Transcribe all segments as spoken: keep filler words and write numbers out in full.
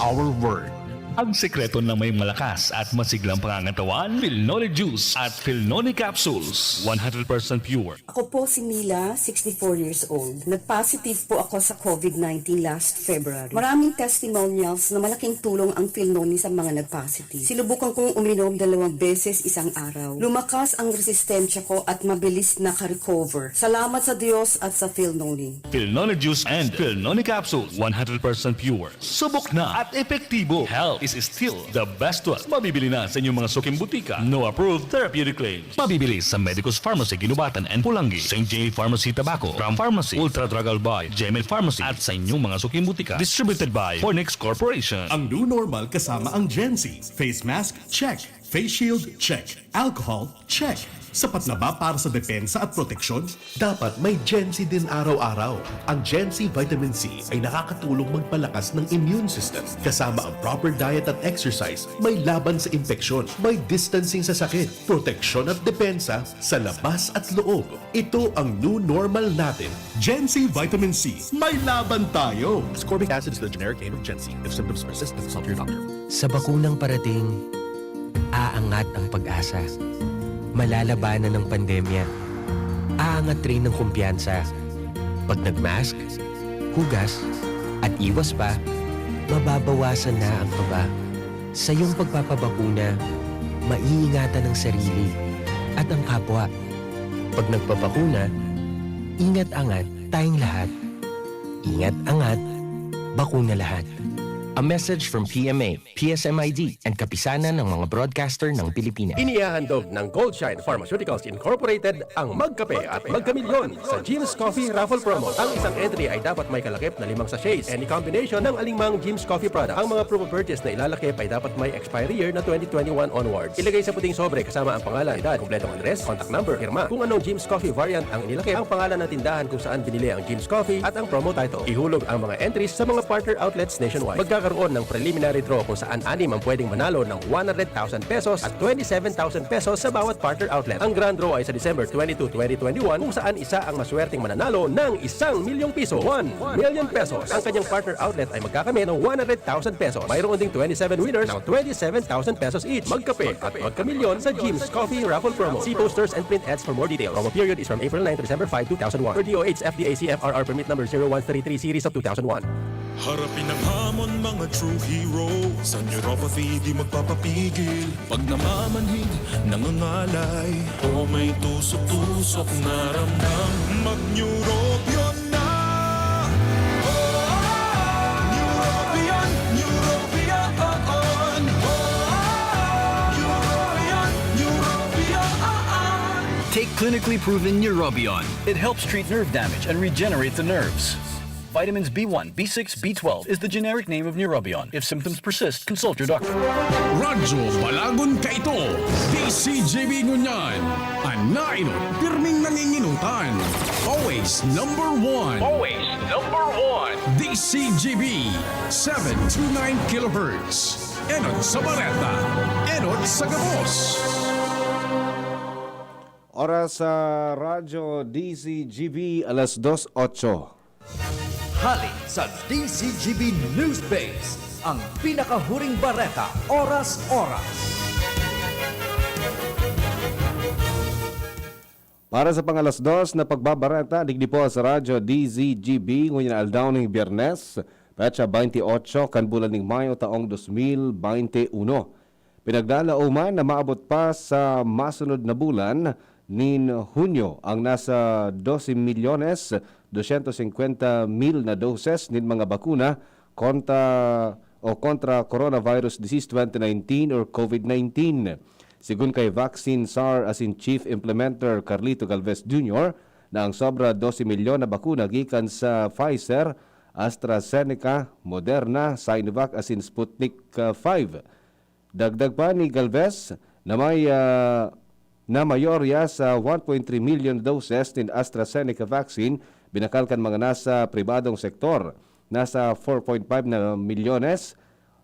Our Word. Ang sekreto ng may malakas at masiglang pangangatawan, Pilnoni Juice at Pilnoni Capsules, one hundred percent pure. Ako po si Mila, sixty-four years old. Nag-positive po ako sa covid nineteen last February. Maraming testimonials na malaking tulong ang Pilnoni sa mga nag-positive. Sinubukan kong uminom dalawang beses isang araw. Lumakas ang resistensya ko at mabilis naka-recover. Salamat sa Diyos at sa Pilnoni. Pilnoni Juice and Pilnoni Capsules, one hundred percent pure. Subok na at epektibo. Health is still the best wealth. Mabibili na sa inyong mga suking butika. No approved therapeutic claims. Mabibili sa Medicus Pharmacy, Guinobatan and Polangui, Saint J Pharmacy, Tabaco, Ram Pharmacy, Ultra Drug Albay, Jemel Pharmacy, at sa inyong mga suking butika. Distributed by Fornix Corporation. Ang new normal kasama ang Gen Z. Face mask, check. Face shield, check. Alcohol, check. Sapat na ba para sa depensa at proteksyon? Dapat may Gen Z din araw-araw. Ang Gen Z Vitamin C ay nakakatulong magpalakas ng immune system. Kasama ang proper diet at exercise, may laban sa impeksyon, may distancing sa sakit, proteksyon at depensa sa labas at loob. Ito ang new normal natin. Gen Z Vitamin C, may laban tayo! Ascorbic acid is the generic name of Gen Z. If symptoms persist, then consult your doctor. Sa bakunang parating, aangat ang pag-asa. Malalabanan ng pandemya. Aangat rin ang kumpiyansa. Pag nag-mask, hugas, at iwas pa, mababawasan na ang kaba. Sa iyong pagpapabakuna, maiingatan ang sarili at ang kapwa. Pag nagpabakuna, ingat angat tayong lahat. Ingat angat, bakuna lahat. A message from P M A, P S M I D, and Kapisanan ng mga Broadcaster ng Pilipinas. Inihahandog ng Goldshine Pharmaceuticals Incorporated ang Magkape at Magkamilyon sa Jim's Coffee Raffle Promo. Ang isang entry ay dapat may kalakip na limang sachets, any combination ng alingmang Jim's Coffee product. Ang mga promo purchase na ilalakip ay dapat may expiry year na twenty twenty-one onwards. Ilagay sa puting sobre kasama ang pangalan, edad, kompletong address, contact number, pirma. Kung anong Jim's Coffee variant ang inilakip, ang pangalan ng tindahan kung saan binili ang Jim's Coffee at ang promo title. Ihulog ang mga entries sa mga partner outlets nationwide. Magkakaroon ng preliminary draw kung saan anim ang pwedeng manalo ng one hundred thousand pesos at twenty-seven thousand pesos sa bawat partner outlet. Ang grand draw ay sa December twenty-two, twenty twenty-one, kung saan isa ang maswerteng mananalo ng isang milyong piso, one million pesos. Ang kanyang partner outlet ay magkakamit ng one hundred thousand pesos. Mayroon ding twenty-seven winners ng twenty-seven thousand pesos each. Magkape at magkamilyon sa Jim's Coffee Raffle Promo. See posters and print ads for more details. Promo period is from April nine to December five, two thousand one. Per D O H F D A C F R R permit number zero one three three series of two thousand one. Harapin ang hamon, mga true hero. Sa neuropathy, di magpapapigil. Pag namamanhid, nangangalay, o may tusok-tusok na ramdam, mag-Neurobion na! Neurobion, Neurobion, on! Neurobion, Neurobion, on! Take clinically proven Neurobion. It helps treat nerve damage and regenerate the nerves. Vitamins B one, B six, B twelve is the generic name of Neurobion. If symptoms persist, consult your doctor. Radyo Balagon Kaito, D C G B ngunyan. An nainot, pirming nanginginutan. Always number one. Always number one. D C G B, seven two nine kilohertz. Enot sa bareta, enot sa gabos. Oras sa Radyo D C G B, alas dos otso. Hali sa D C G B News Base, ang pinakahuring bareta, oras-oras. Para sa pang-alas dos na pagbabareta, digdi po sa Radyo D Z G B, ngunyan na aldaw ning Biyernes, petsa twenty-eight kan bulan ning Mayo, taong dos mil baynte uno. Pinaglalaoman na maabot pa sa masunod na bulan nin Hunyo ang nasa doce milyones dosyentos singkwenta mil na doses nin mga bakuna kontra o kontra coronavirus disease twenty nineteen or covid nineteen. Sigon kay Vaccine Czar asin Chief Implementer Carlito Galvez Junior na ang sobra doce milyon na bakuna gikan sa Pfizer, AstraZeneca, Moderna, Sinovac asin Sputnik, ah, five. Dagdag pa ni Galvez na may, ah, na mayorya sa one point three million doses nin AstraZeneca vaccine binakal kan mga nasa pribadong sektor. Nasa four point five na milyones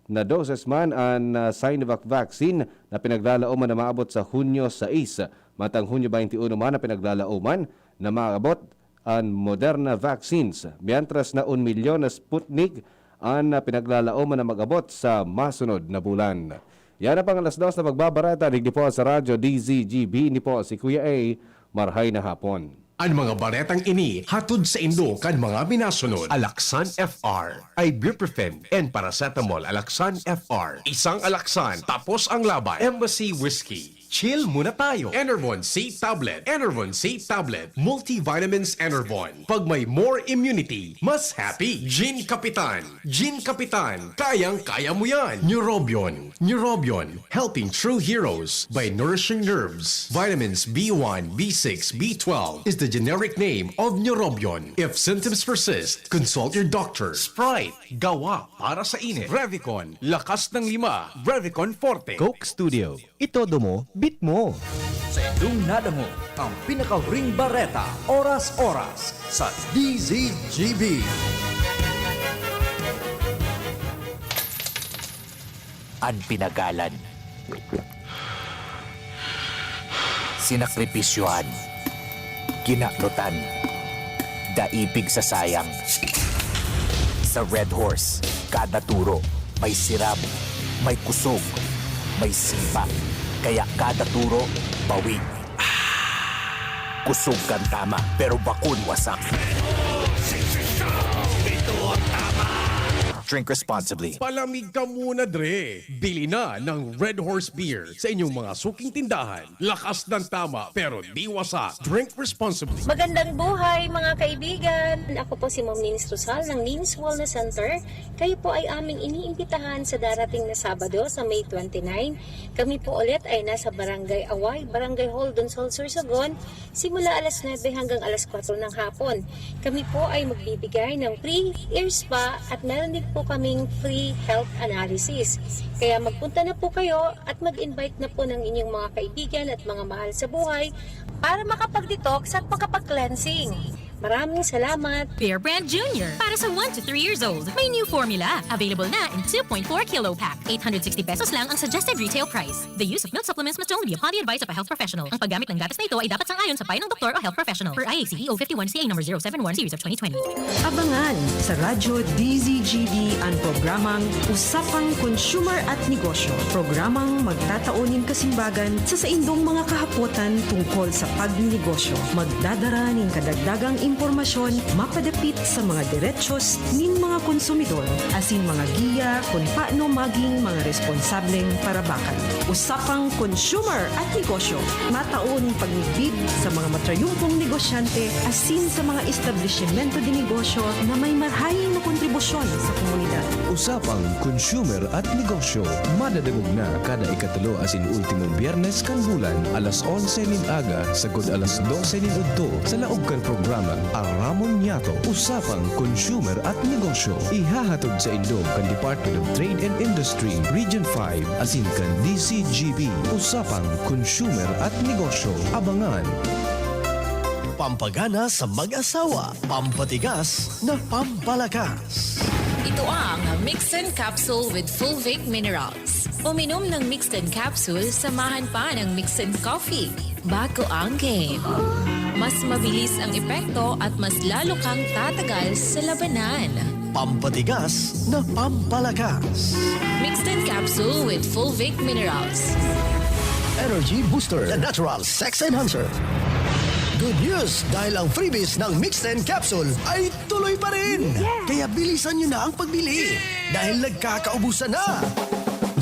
na doses man an, ah, Sinovac vaccine na pinaglalaoman na maabot sa Hunyo sais, mantang Hunyo baynte uno man na pinaglalaoman na maabot an Moderna vaccines, mientras na un milyon na Sputnik an pinaglalaoman na mag-abot sa masunod na bulan. Yan ang pang alas dos na pagbabareta digdi po sa Radyo D Z G B. Ini po si Kuya A. Marhay na hapon. Ang mga baretang ini hatod saindo kan mga minasunod: Alaxan F R, ibuprofen and paracetamol. Alaxan F R, isang Alaxan, tapos ang laban. Embassy Whiskey, chill muna tayo. Enervon C Tablet, Enervon C Tablet, multivitamins. Enervon, pag may more immunity, mas happy. Gin Kapitan, Gin Kapitan, kayang-kaya mo yan. Neurobion, Neurobion, helping true heroes by nourishing nerves. Vitamins B one, B six, B twelve is the generic name of Neurobion. If symptoms persist, consult your doctor. Sprite, gawa para sa init. Revicon, lakas ng lima. Revicon Forte. Coke Studio. Itodo mo, beat mo. Sa indong nadangog ang pinakahuring bareta, oras-oras, sa D Z G B. An pinagalan. Sinakripisyohan. Kinaknutan. Daipig sa sayang. Sa Red Horse, kada turo, may sirab, may kusog, may sipa. Kaya kada turo, bawi. Kusog kan tama, pero bakun wasak. Drink responsibly. Palamig ka muna, Dre. Bili na ng Red Horse Beer sa inyong mga suking tindahan. Lakas ng tama, pero di wasak. Drink responsibly. Magandang buhay, mga kaibigan! Ako po si Ma'am Nins Rosal ng Nins Wellness Center. Kayo po ay aming iniimbitahan sa darating na Sabado, sa May twenty-nine. Kami po ulit ay nasa Barangay Away, Barangay Hall, Donsol, Sorsogon, simula alas nuebe hanggang alas kwatro ng hapon. Kami po ay magbibigay ng free ear spa at meron din po kaming free health analysis. Kaya magpunta na po kayo at mag-invite na po ng inyong mga kaibigan at mga mahal sa buhay para makapag-detox at makapag-cleansing. Maraming salamat! Bear Brand Junior, para sa one to three years old. May new formula. Available na in two point four kilo pack. Eight hundred sixty pesos lang ang suggested retail price. The use of milk supplements must only be upon the advice of a health professional. Ang paggamit ng gatas na ito ay dapat sang-ayon sa payo ng doktor o health professional. Per I A C E O fifty-one C A number zero seven one series of twenty twenty. Abangan sa Radyo D Z G B an programang Usapang Consumer at Negosyo. Programang magtatao nin kasimbagan sa saindong mga kahapotan tungkol sa pagninegosyo. Magdadara nin kadagdagang impormasyon mapadapit sa mga derechos nin mga konsumidor asin mga giya kun paano maging mga responsableng parabakan. Usapang Consumer at Negosyo, matao nin pagmidbid sa mga matrayumpong negosyante asin sa mga establisimento de negosyo na may marhay na kontribusyon sa komunidad. Usapang Consumer at Negosyo, madadangog na kada ikatulo asin ultimong Biyernes kan bulan, alas onse nin aga sagkod alas dose nin udto, sa laog kan programang Aramon Niyato, Usapang Consumer at Negosyo. Ihahatod saindo kan Department of Trade and Industry, Region five, asin kan D Z G B, Usapang Consumer at Negosyo. Abangan! Pampagana sa mag-asawa, pampatigas na pampalakas. Ito ang Mixin Capsule with Fulvic Minerals. Uminom ng Mixin Capsule, samahan pa ng Mixin Coffee. Bago ang game. Mas mabilis ang epekto at mas lalo kang tatagal sa labanan. Pampatigas na pampalakas. Mixed in capsule with Fulvic Minerals. Energy Booster, the natural sex enhancer. Good news! Dahil ang freebies ng Mixed in Capsule ay tuloy pa rin! Yeah! Kaya bilisan nyo na ang pagbili! Dahil nagkakaubusan na!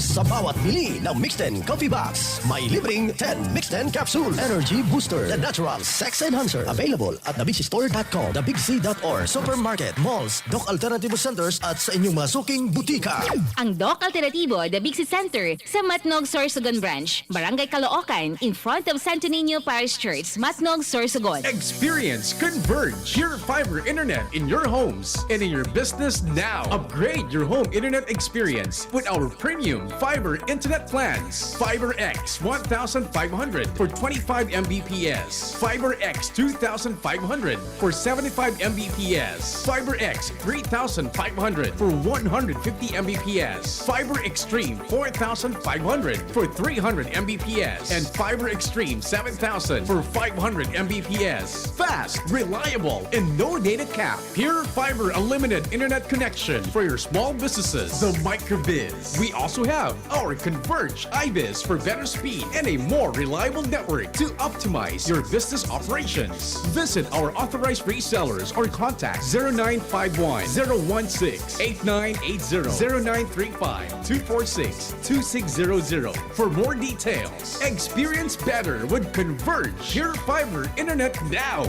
Sa bawat bili ng Mixed in Coffee Box, may libreng ten Mixed in Capsule Energy Booster, the natural sex enhancer. Available at the big c store dot com, the big c dot org, supermarket, malls, Doc Alternativo Centers at sa inyong mga suking butika. Ang Doc Alternativo, The Big C Center, sa Matnog, Sorsogon Branch, Barangay Caloocan, in front of Santo Niño Parish Church, Matnog, Sorsogon. Experience Converge, your fiber internet in your homes and in your business now. Upgrade your home internet experience with our premium Fiber internet plans. Fiber X one thousand five hundred for twenty-five M B P S. Fiber X two thousand five hundred for seventy-five M B P S. Fiber X three thousand five hundred for one hundred fifty M B P S. Fiber Extreme four thousand five hundred for three hundred M B P S. And Fiber Extreme seven thousand for five hundred M B P S. Fast, reliable, and no data cap. Pure Fiber Unlimited Internet Connection for your small businesses. The Microbiz. We also have our Converge iBiz for better speed and a more reliable network to optimize your business operations. Visit our authorized resellers or contact zero nine five one, zero one six, eight nine eight zero, zero nine three five, two four six, two six zero zero for more details. Experience better with Converge Pure Fiber Internet now.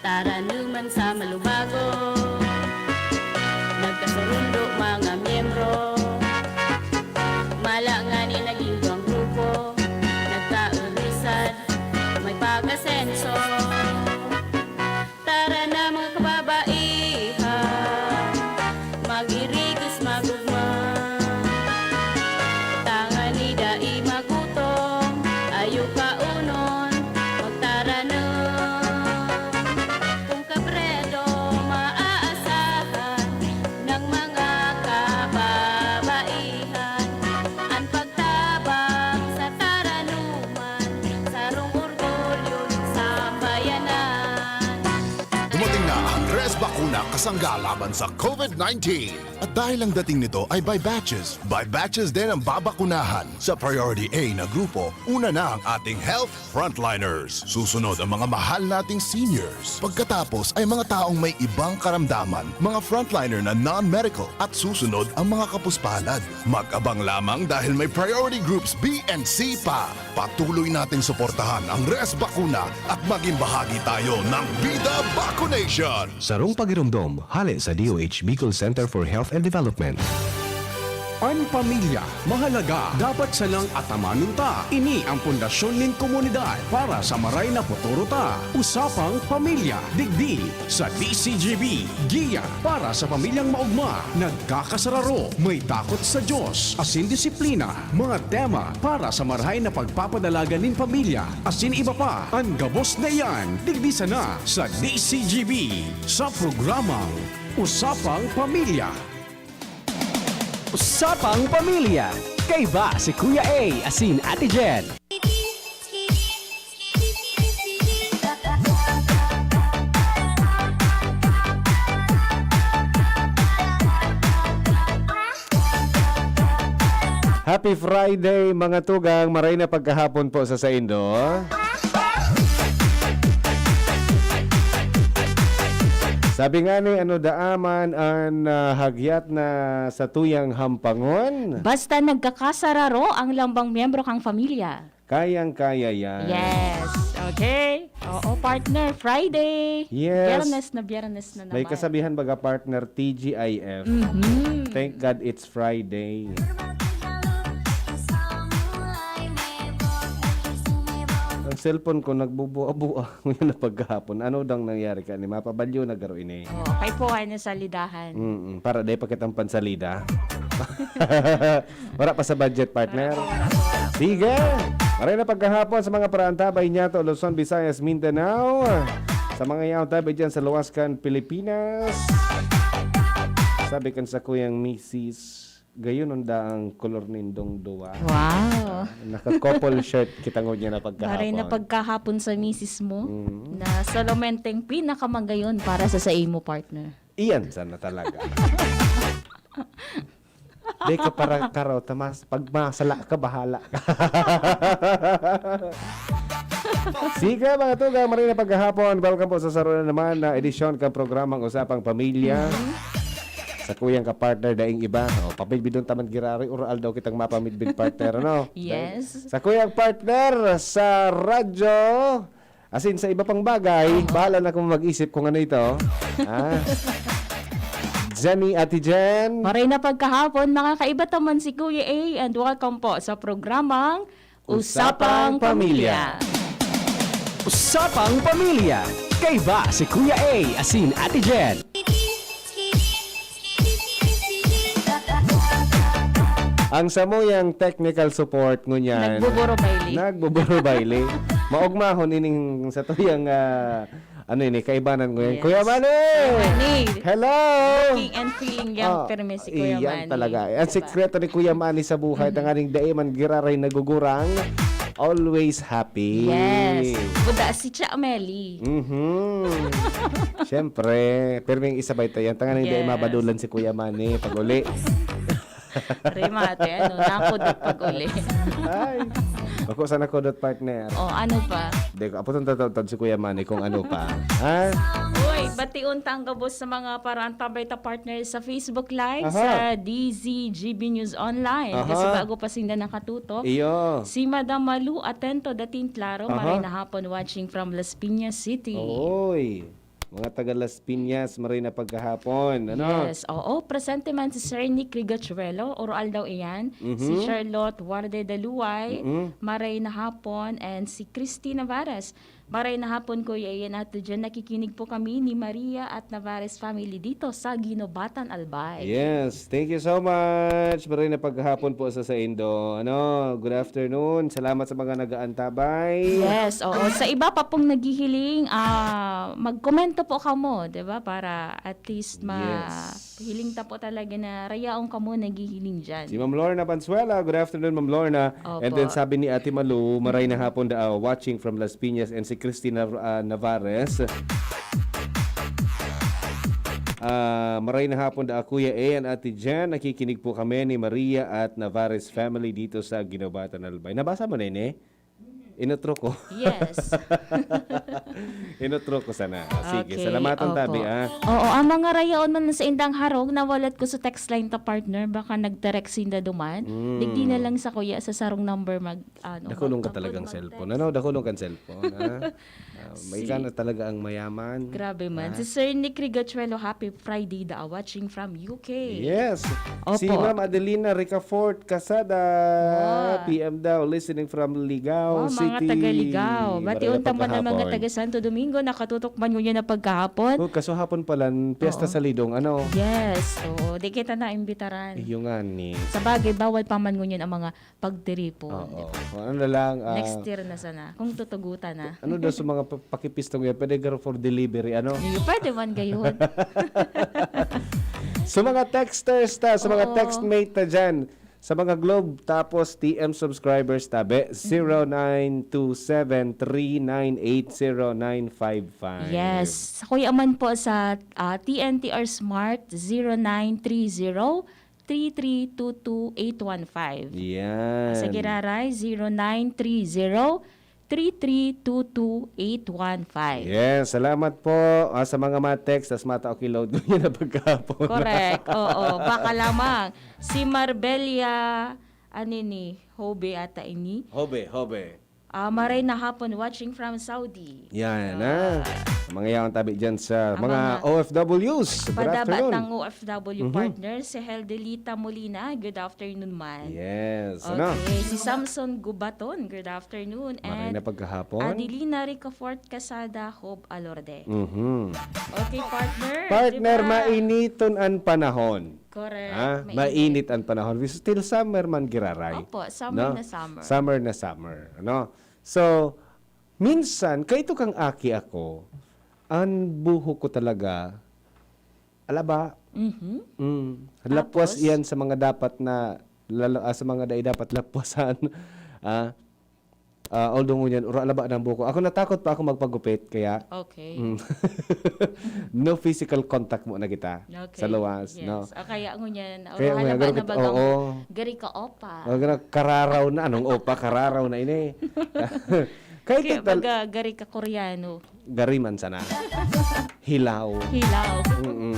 Taranuman sa malubago, nagkasurundo mga miyembro. Mala ngani naging duwang grupo, nagkaurisan, may pag-asenso. Tara na, mga kababaihan, mag-irigos, mag-ugma. Tanganing dai magutom, ayo kaunon, magtaranom. Kun kabredo maaasahan ng mga kababaihan, an pagtabang sa taranuman, sarong orgulyo nin sambayanan. Dumating na ang Res Bakuna kasangga laban sa COVID nineteen. At dahil ang dating nito ay by batches, by batches din ang babakunahan. Sa Priority A na grupo, una na ang ating health frontliners. Susunod ang mga mahal nating seniors. Pagkatapos ay mga taong may ibang karamdaman, mga frontliner na non-medical. At susunod ang mga kapuspalad. Mag-abang lamang dahil may priority groups B and C pa. Patuloy nating suportahan ang Res Bakuna at maging bahagi tayo ng Bida Vacunation. Sarong pagiromdom, hale sa D O H Bicol Center for Health and Development. An pamilya mahalaga, dapat sanang atamanon ta. Ini ang pundasyon nin komunidad para sa maray na futuro ta. Usapang Pamilya, digdi sa D C G B. Giya para sa pamilyang maogma, nagkakasararo, may takot sa Dios, asin disiplina. Mga tema para sa marahay na pagpapadalagan nin pamilya, asin iba pa. An gabos na iyan, digdi sana sa D C G B, sa programang Usapang Pamilya. Usapang Pamilya, kaiba si Kuya A asin Ate Jen. Happy Friday, mga tugang. Maray na pagkahapon po sa saindo. Sabi nga ni, ano daaman an, ah, hagyat na satuyang hampangon? Basta nagkakasararo ang lambang miyembro kang pamilya. Kayang-kaya yan. Yes. Okay. Oo, partner. Friday. Yes. Biyernes na, Biyernes na naman. May kasabihan baga, partner, T G I F. Mhm. Thank God it's Friday. Ang cellphone ko, nagbubua-bua. Ngayon na pagkahapon. Ano dang nangyari ka ni? Mapabalyo na garo ini. Oh, kay po, ay, nasalidahan. Mm-mm. Para dai pa kitang pansalida. Wala pa sa budget, partner. Wala pa, wala pa, wala pa. Sige! Maray na pagkahapon sa mga paraantabay niya to, Luzon, Visayas, Mindanao. Sa mga yaon tabi dyan sa luwas kan Pilipinas. Sabi kan sa kuyang misis, gayon unda ang kolor nindong duwa. Wow! Ah, naka-couple shirt kita ngunyan na pagkahapon. Maray na pagkahapon sa misis mo, mm, na solomenteng pinakamagayon para sa, sa imo, partner. Iyan sana talaga. Di ka para karo, tamas, pag masala ka, bahala ka. Sige, mga tugang, maray na pagkahapon. Welcome po sa saro na naman na edisyon kan programang Usapang Pamilya. Mhm. Sa kuyang ka-partner, daing iba. O, pamidbidon ta man giraray, oral daw kitang mapamidbid, partner, ano? Yes. Sa kuyang partner, sa radyo, asin sa iba pang bagay, oo, bahala na kung mag-isip kung ano ito. Ah. Jenny, Ate Jen. Maray na pagkahapon, makakaiba ta man si Kuya A, and welcome po sa programang Usapang Pamilya. Usapang Pamilya. Kaiba si Kuya A asin Ate Jen. Ang samuyang technical support ngunyan, Nagbuburo baile. Nagbuburo baile. Maogmahon ining sa tuyang, ah, ano ini, kaibanan ngunyan. Yes. Kuya Manny! Kuya Manny! Hello! Looking and feeling young, Ah, pirmi si Kuya iyan Manny. talaga. Ang Diba? sikreto ni Kuya Manny sa buhay, Mhm. tanganing dai man giraray nagugurang, always happy. Yes. Buda si Cha Meli. Mhm. Siyempre, pirming isabay ta yan. Tanganing dai Yes. mabadulan si Kuya Manny pag-uli. Remate, ano, nakudot pag-uli. Ay, bako sa nakudot, partner. Oh, ano pa? Di ko, aputon tatawtad si Kuya Manny kung ano pa. Ha? Uy, bation ta ang gabos sa mga paraantabay ta partners sa Facebook Live, Aha. sa D Z G B News Online. Aha. Kasi bago pa sinda nakatutok, Iyo. si Madam Malu Atento Dating Klaro, Aha. maray na hapon, watching from Las Piñas City. Oy. Mga taga Las Piñas, maray na pagkahapon, ano? Yes, oo. Presente man si Sir Nick Rigachuelo, Oroal daw iyan. Si Mhm. Charlotte Warde Daluway, Mm-mm. maray na hapon. And si Christy Navarez, maray na hapon, Kuya Ian at Jen. Nakikinig po kami ni Maria at Navarez family dito sa Guinobatan, Albay. Yes, thank you so much. Maray na paghapon po sa saindo. Ano, good afternoon. Salamat sa mga nag-aantabay. Yes, oo. Sa iba pa pong naghihiling, ah, magkomento po kamo, di ba? Para at least ma-, Yes. hiling ta po talaga na rayaon kamo naghihiling dyan. Si Ma'am Lorna Banzuela, good afternoon, Ma'am Lorna. Opo. And then sabi ni Ate Malu, maray na hapon da, ah, watching from Las Piñas, and si Christina, ah, Navarez. Ah, maray na hapon da, Kuya A and Ate Jen. Nakikinig po kami ni Maria at Navarez family dito sa Guinobatan, Albay. Nabasa mo na yun eh? Inutro ko. Yes. Inutro ko sana. Ah, sige, Okay, salamatan opo. tabi, ah. Oo, ang mga rayaon man sa indang harong, nawalat ko sa text line ta, partner. Baka nagterek sinda duman. Mm. Digdi na lang sa kuya, sa sarong number mag, ano, Dakulong ka mag-, talagang mag-text. cellphone. Ano? Dakulong kang cellphone, ha? Ah, may Si ka na talaga ang mayaman. Grabe man. Ha? Si Sir Nick Rigachuelo, happy Friday daw, watching from U K. Yes. Si Opo. Ma'am Adelina Ricafort Casada, Wow. P M daw, listening from Ligao Wow, mga City. taga Ligao. Bati Maray na unta man ang mga pagkahapon. taga Santo Domingo, nakatutok man ngunyan na pagkahapon. Oh, kaso hapon pala, piyesta Oo. sa Lidong, ano? Yes. Oo, di kita naimbitaran. Iyo nga ni. Sa bagay, bawal pa man ngunyan ang mga pagtiripo, Oo. di ba? O, ano na lang, ah, Next year na sana, kung tutugutan na. ano daw sa mga pa-, pakipistong yan, pwede garo for delivery, ano? Iyo, pwede man gayon. Sa mga texters ta, sa mga Oo. textmate ta dyan, sa mga Globe, tapos T M subscribers, tabi, Mm. zero nine two seven three nine eight zero nine five five. Yes. Sa kuya man po sa, ah, T N T R Smart, zero nine three zero, three three two two eight one five. Yan. Sa Giraray, zero nine three zero, three three two two eight one five. Yes, salamat po, ah, sa mga ma-text, tas mata, okay, load ko yun na pagkahapon. Correct, oo. Baka lamang. Si Marbella, ano ni, Hobe ata ini? Hobe, Hobe. Ah, maray na hapon, watching from Saudi. Yan, Ah. ah. Mga yaon tabi dyan sa Ang mga mga O F Ws. Good Padaba afternoon. tang O F W Mhm. partner, si Heldelita Molina. Good afternoon man. Yes, ano? Okay, si Samson Gubaton. Good afternoon. Maray And na pagkahapon. Adelina Ricafort Casada, Hope Alorde. Mhm. Okay, partner. Partner, Di ba? mainiton ang panahon. Correct. Ha? Mainit. Mainit ang panahon. We still summer man giraray. Opo, summer No? na summer. Summer na summer, no? So, minsan, kaito kang aki ako, ang buhok ko talaga, alaba, Mhm. mm, lapwas Tapos? yan sa mga dapat na, lalo, ah, sa mga dai dapat lapwasan. Ah, ah, although ngunyan, ura alaba ng buhok ko. Ako, natakot pa ako magpagupit, kaya Okay. Mm. No physical contact muna kita Okay. sa luwas, Yes. no? Ah, kaya ngunyan, Kaya ura ngunyan, halaba na gari ka, bagang oo. gari ka opa. Oh, gari kararaw na. Anong opa? Kararaw na ini. Kaya Kaya ito tal- baga gari ka Koreano. Gari man sana. Hilaw. Hilaw. Mm-mm.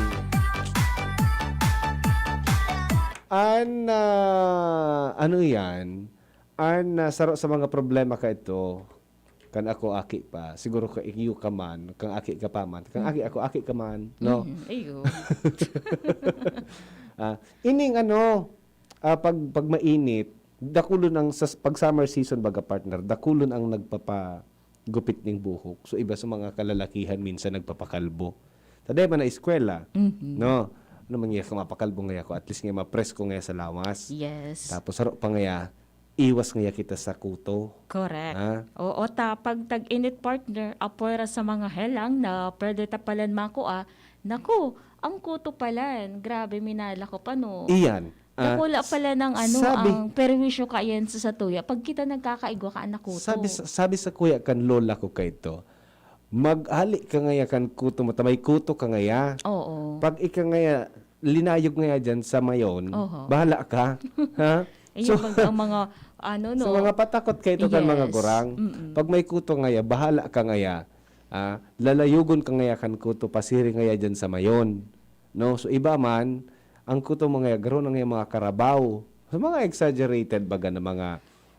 An, ah, ano yan? An, ah, saro sa mga problema ka ito, kan ako aki pa, siguro ka iyo ka man, kang aki ka pa man, kang aki ako, aki ka man, no? Mhm. Iyo. Ah, ining ano, ah, pag, pag mainit, dakulon ang, sa, pag summer season, baga, partner, dakulon ang nagpapagupit ning buhok. So, iba sa mga kalalakihan minsan nagpapakalbo. Taday man na eskwela, Mhm. no? Ano man ngaya kung mapakalbo ngaya ako, at least ngaya mapresko ngaya sa lawas. Yes. Tapos saro pa ngaya, iwas ngaya kita sa kuto. Correct. Ha? Oo, ta pag tag-init, partner, apwera sa mga helang na pwede ta palan makua, naku, ang kuto palan, grabe, minala ko pa, no? Iyan. Ah, Dakula pala ng ano, sabi, ang perwisyo kaiyan sa satuya pag kita nagkakaigwa ka anak kuto. sabi, sa- sabi sa kuya kan lola ko kayto, maghali ka ngaya kan kuto mo, ta may kuto ka ngaya. Oo. Pag ika ngaya, linayog ngaya dyan sa mayon, Oho. bahala ka. Ha? Ayun, pag ang mga, ano, no? Sa mga patakot kayto kan mga Yes. gurang, Mm-mm. pag may kuto ngaya, bahala ka ngaya. Ah, lalayogon ka ngaya kan kuto, pasiri ngaya dyan sa mayon. No? So, iba man, ang kuto mo ngaya, garo na ngaya mga karabaw. So, mga exaggerated baga na mga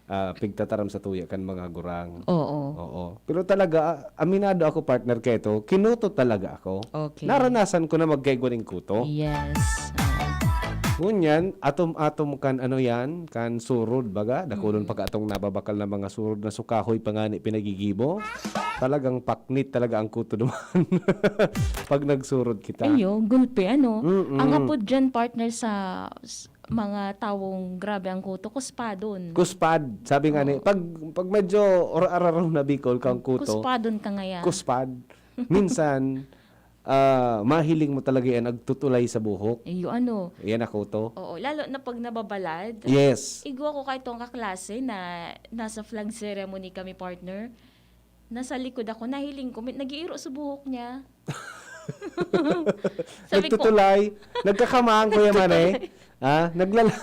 ah, pigtataram sa tuya kan mga gurang. Oo. Oo. Pero talaga, ah, aminado ako, partner, keto, kinuto talaga ako. Okay. Naranasan ko na magkaigwa ning kuto. Yes. Oo. Ngunyan, atom-atom kan ano yan, kan surod, baga, dakulon pa ka atong nababakal na mga surod na sukahoy pa nga ni pinagigibo. Talagang paknit talaga ang kuto duman pag nagsurod kita. Ayun, gulpi, ano? Mm-mm. Ang apod dyan, partner, sa s- mga tawong grabe ang kuto, kuspadon. Kuspad, sabi nga ni, pag, pag medyo or-, araraw na Bicol kang kuto, Kuspadon ka ngaya. kuspad. Minsan, ah, mahiling mo talaga yan, nagtutulay sa buhok. Iyo, ano? Yan ako to. Oo, lalo na pag nababalad. Yes. Igwa ko kay itong kaklase na nasa flag ceremony kami, partner. Nasa likod ako, nahiling ko, may, nag-iiro sa buhok niya. Sabi ko, Nagtutulay. Nagkakamang, Kuya Mane. Ah, naglala.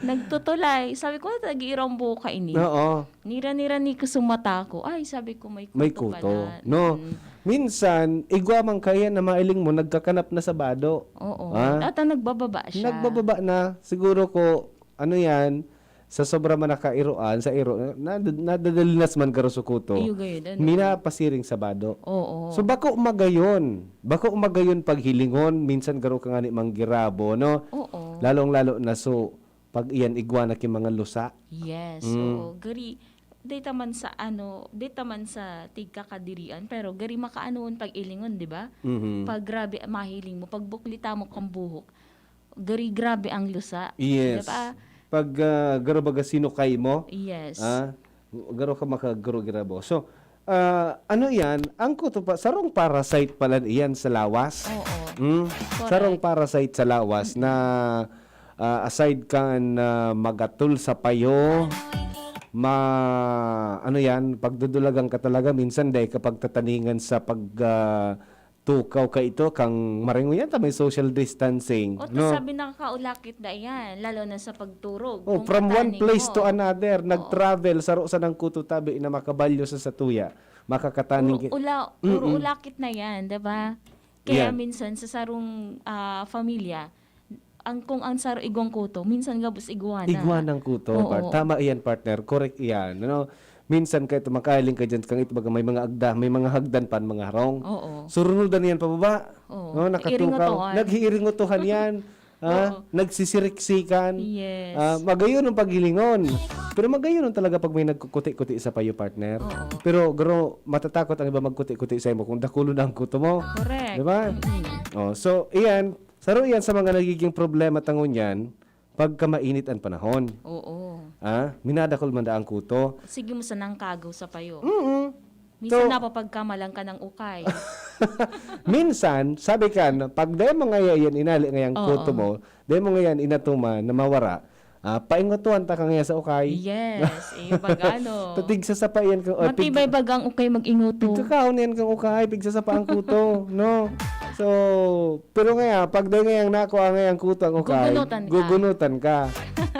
Nagtutulay. Sabi ko, "Nag-iiro ang buhok ka ini." Oo. Nira-nira ni ko sa mata ko. Ay, sabi ko, may kuto May kuto. pala. No? Mm. Minsan, igwa man kaya na mailing mo, nagkakanap na sa bado. Oo. Ah? At ang nagbababa siya. Nagbababa na. Siguro ko, ano yan, sa sobra man nakairoan, sa iro, na, nadadalinas man garo sa kuto. Iyo gayon, ano? Minapasiring sa bado. Oo. So, bako magayon. Bako magayon paghilingon. Minsan garo ka nga ni manggirabo, no? Oo. Lalong-lalo na so, pag iyan igwa na ki mga lusa. Yes, Mm. oo. Gari, di taman sa ano, di taman sa tigkakadirian, pero gari makaanoon pag ilingon, di ba? Mhm. Pag grabe mahiling mo, pag buklita mo kang buhok, gari grabe ang lusa. Yes. Di ba? Pag ah, garo baga sinukay mo, Yes. ah, garo ka makagaro-girabo. So, ah, ano iyan? Ang kuto pa, sarong parasite pala iyan sa lawas. Oo. Mm? Correct. Sarong parasite sa lawas na ah, aside kan ah, magatol sa payo, ma ano yan, pagdudulagan ka talaga, minsan dahil kapag tataningan sa pag ah, tukaw ka ito, kang maringo yan, ta may social distancing. O, tas No? sabi nakakaulakit na yan, lalo na sa pagturog. Oh, Kung from one tataning place mo. To another, Oo. Nag-travel, saro sa nang kuto tabi na makabalyo sa satuya, makakataning Uro, ula, uro ulakit na yan, di ba? Kaya minsan sa sarong ah, pamilya, ang kung ang saro igwang kuto, minsan gabos igwa na. Igwa ng kuto. Oo. Par-, tama iyan, partner. Correct iyan. Ano? Minsan kahit makailing ka dyan, kang ito baga may mga agda, may mga hagdan pan mga harong. Oo. Surunudan yan pababa. Oo. No, nakatukaw. Iringotohan. Nag-iiringotohan yan. Ha? Oo. Nagsisiriksikan. Yes. Ah, magayon ang paghilingon. Pero magayon ang talaga pag may nagkukuti-kuti sa payo, partner. Oo. Pero garo, matatakot ang iba magkuti-kuti sa imo kung dakulo na ang kuto mo. Correct. Di ba? Mm. Oh, so, iyan, saro iyan sa mga nagiging problema ta ngunyan pagka mainit ang panahon. Oo. Ah, minadakol man da ang kuto. Sige mo sanang kagaw sa payo. Mm. Minsan So- napapagkamalan ka ng ukay. Minsan, sabi kan, pag dahil mo ngayon yan, inali ngayang Oo. Kuto mo, dahil mo ngayon inatuman na mawara, ah, paingotuhan ta ka ngayon sa ukay. Yes, iyo pag ano. Tatig sa sapa yan kang, ah, pig- Matibay bagang ukay mag-ingoto. Pigkakaon yan kang ukay, pigsasapa ang kuto, no? So, pero ngayon, pag dahil ngayang nakuha ngayang kuto ang ukay, Gugunutan ka. gugunutan ka.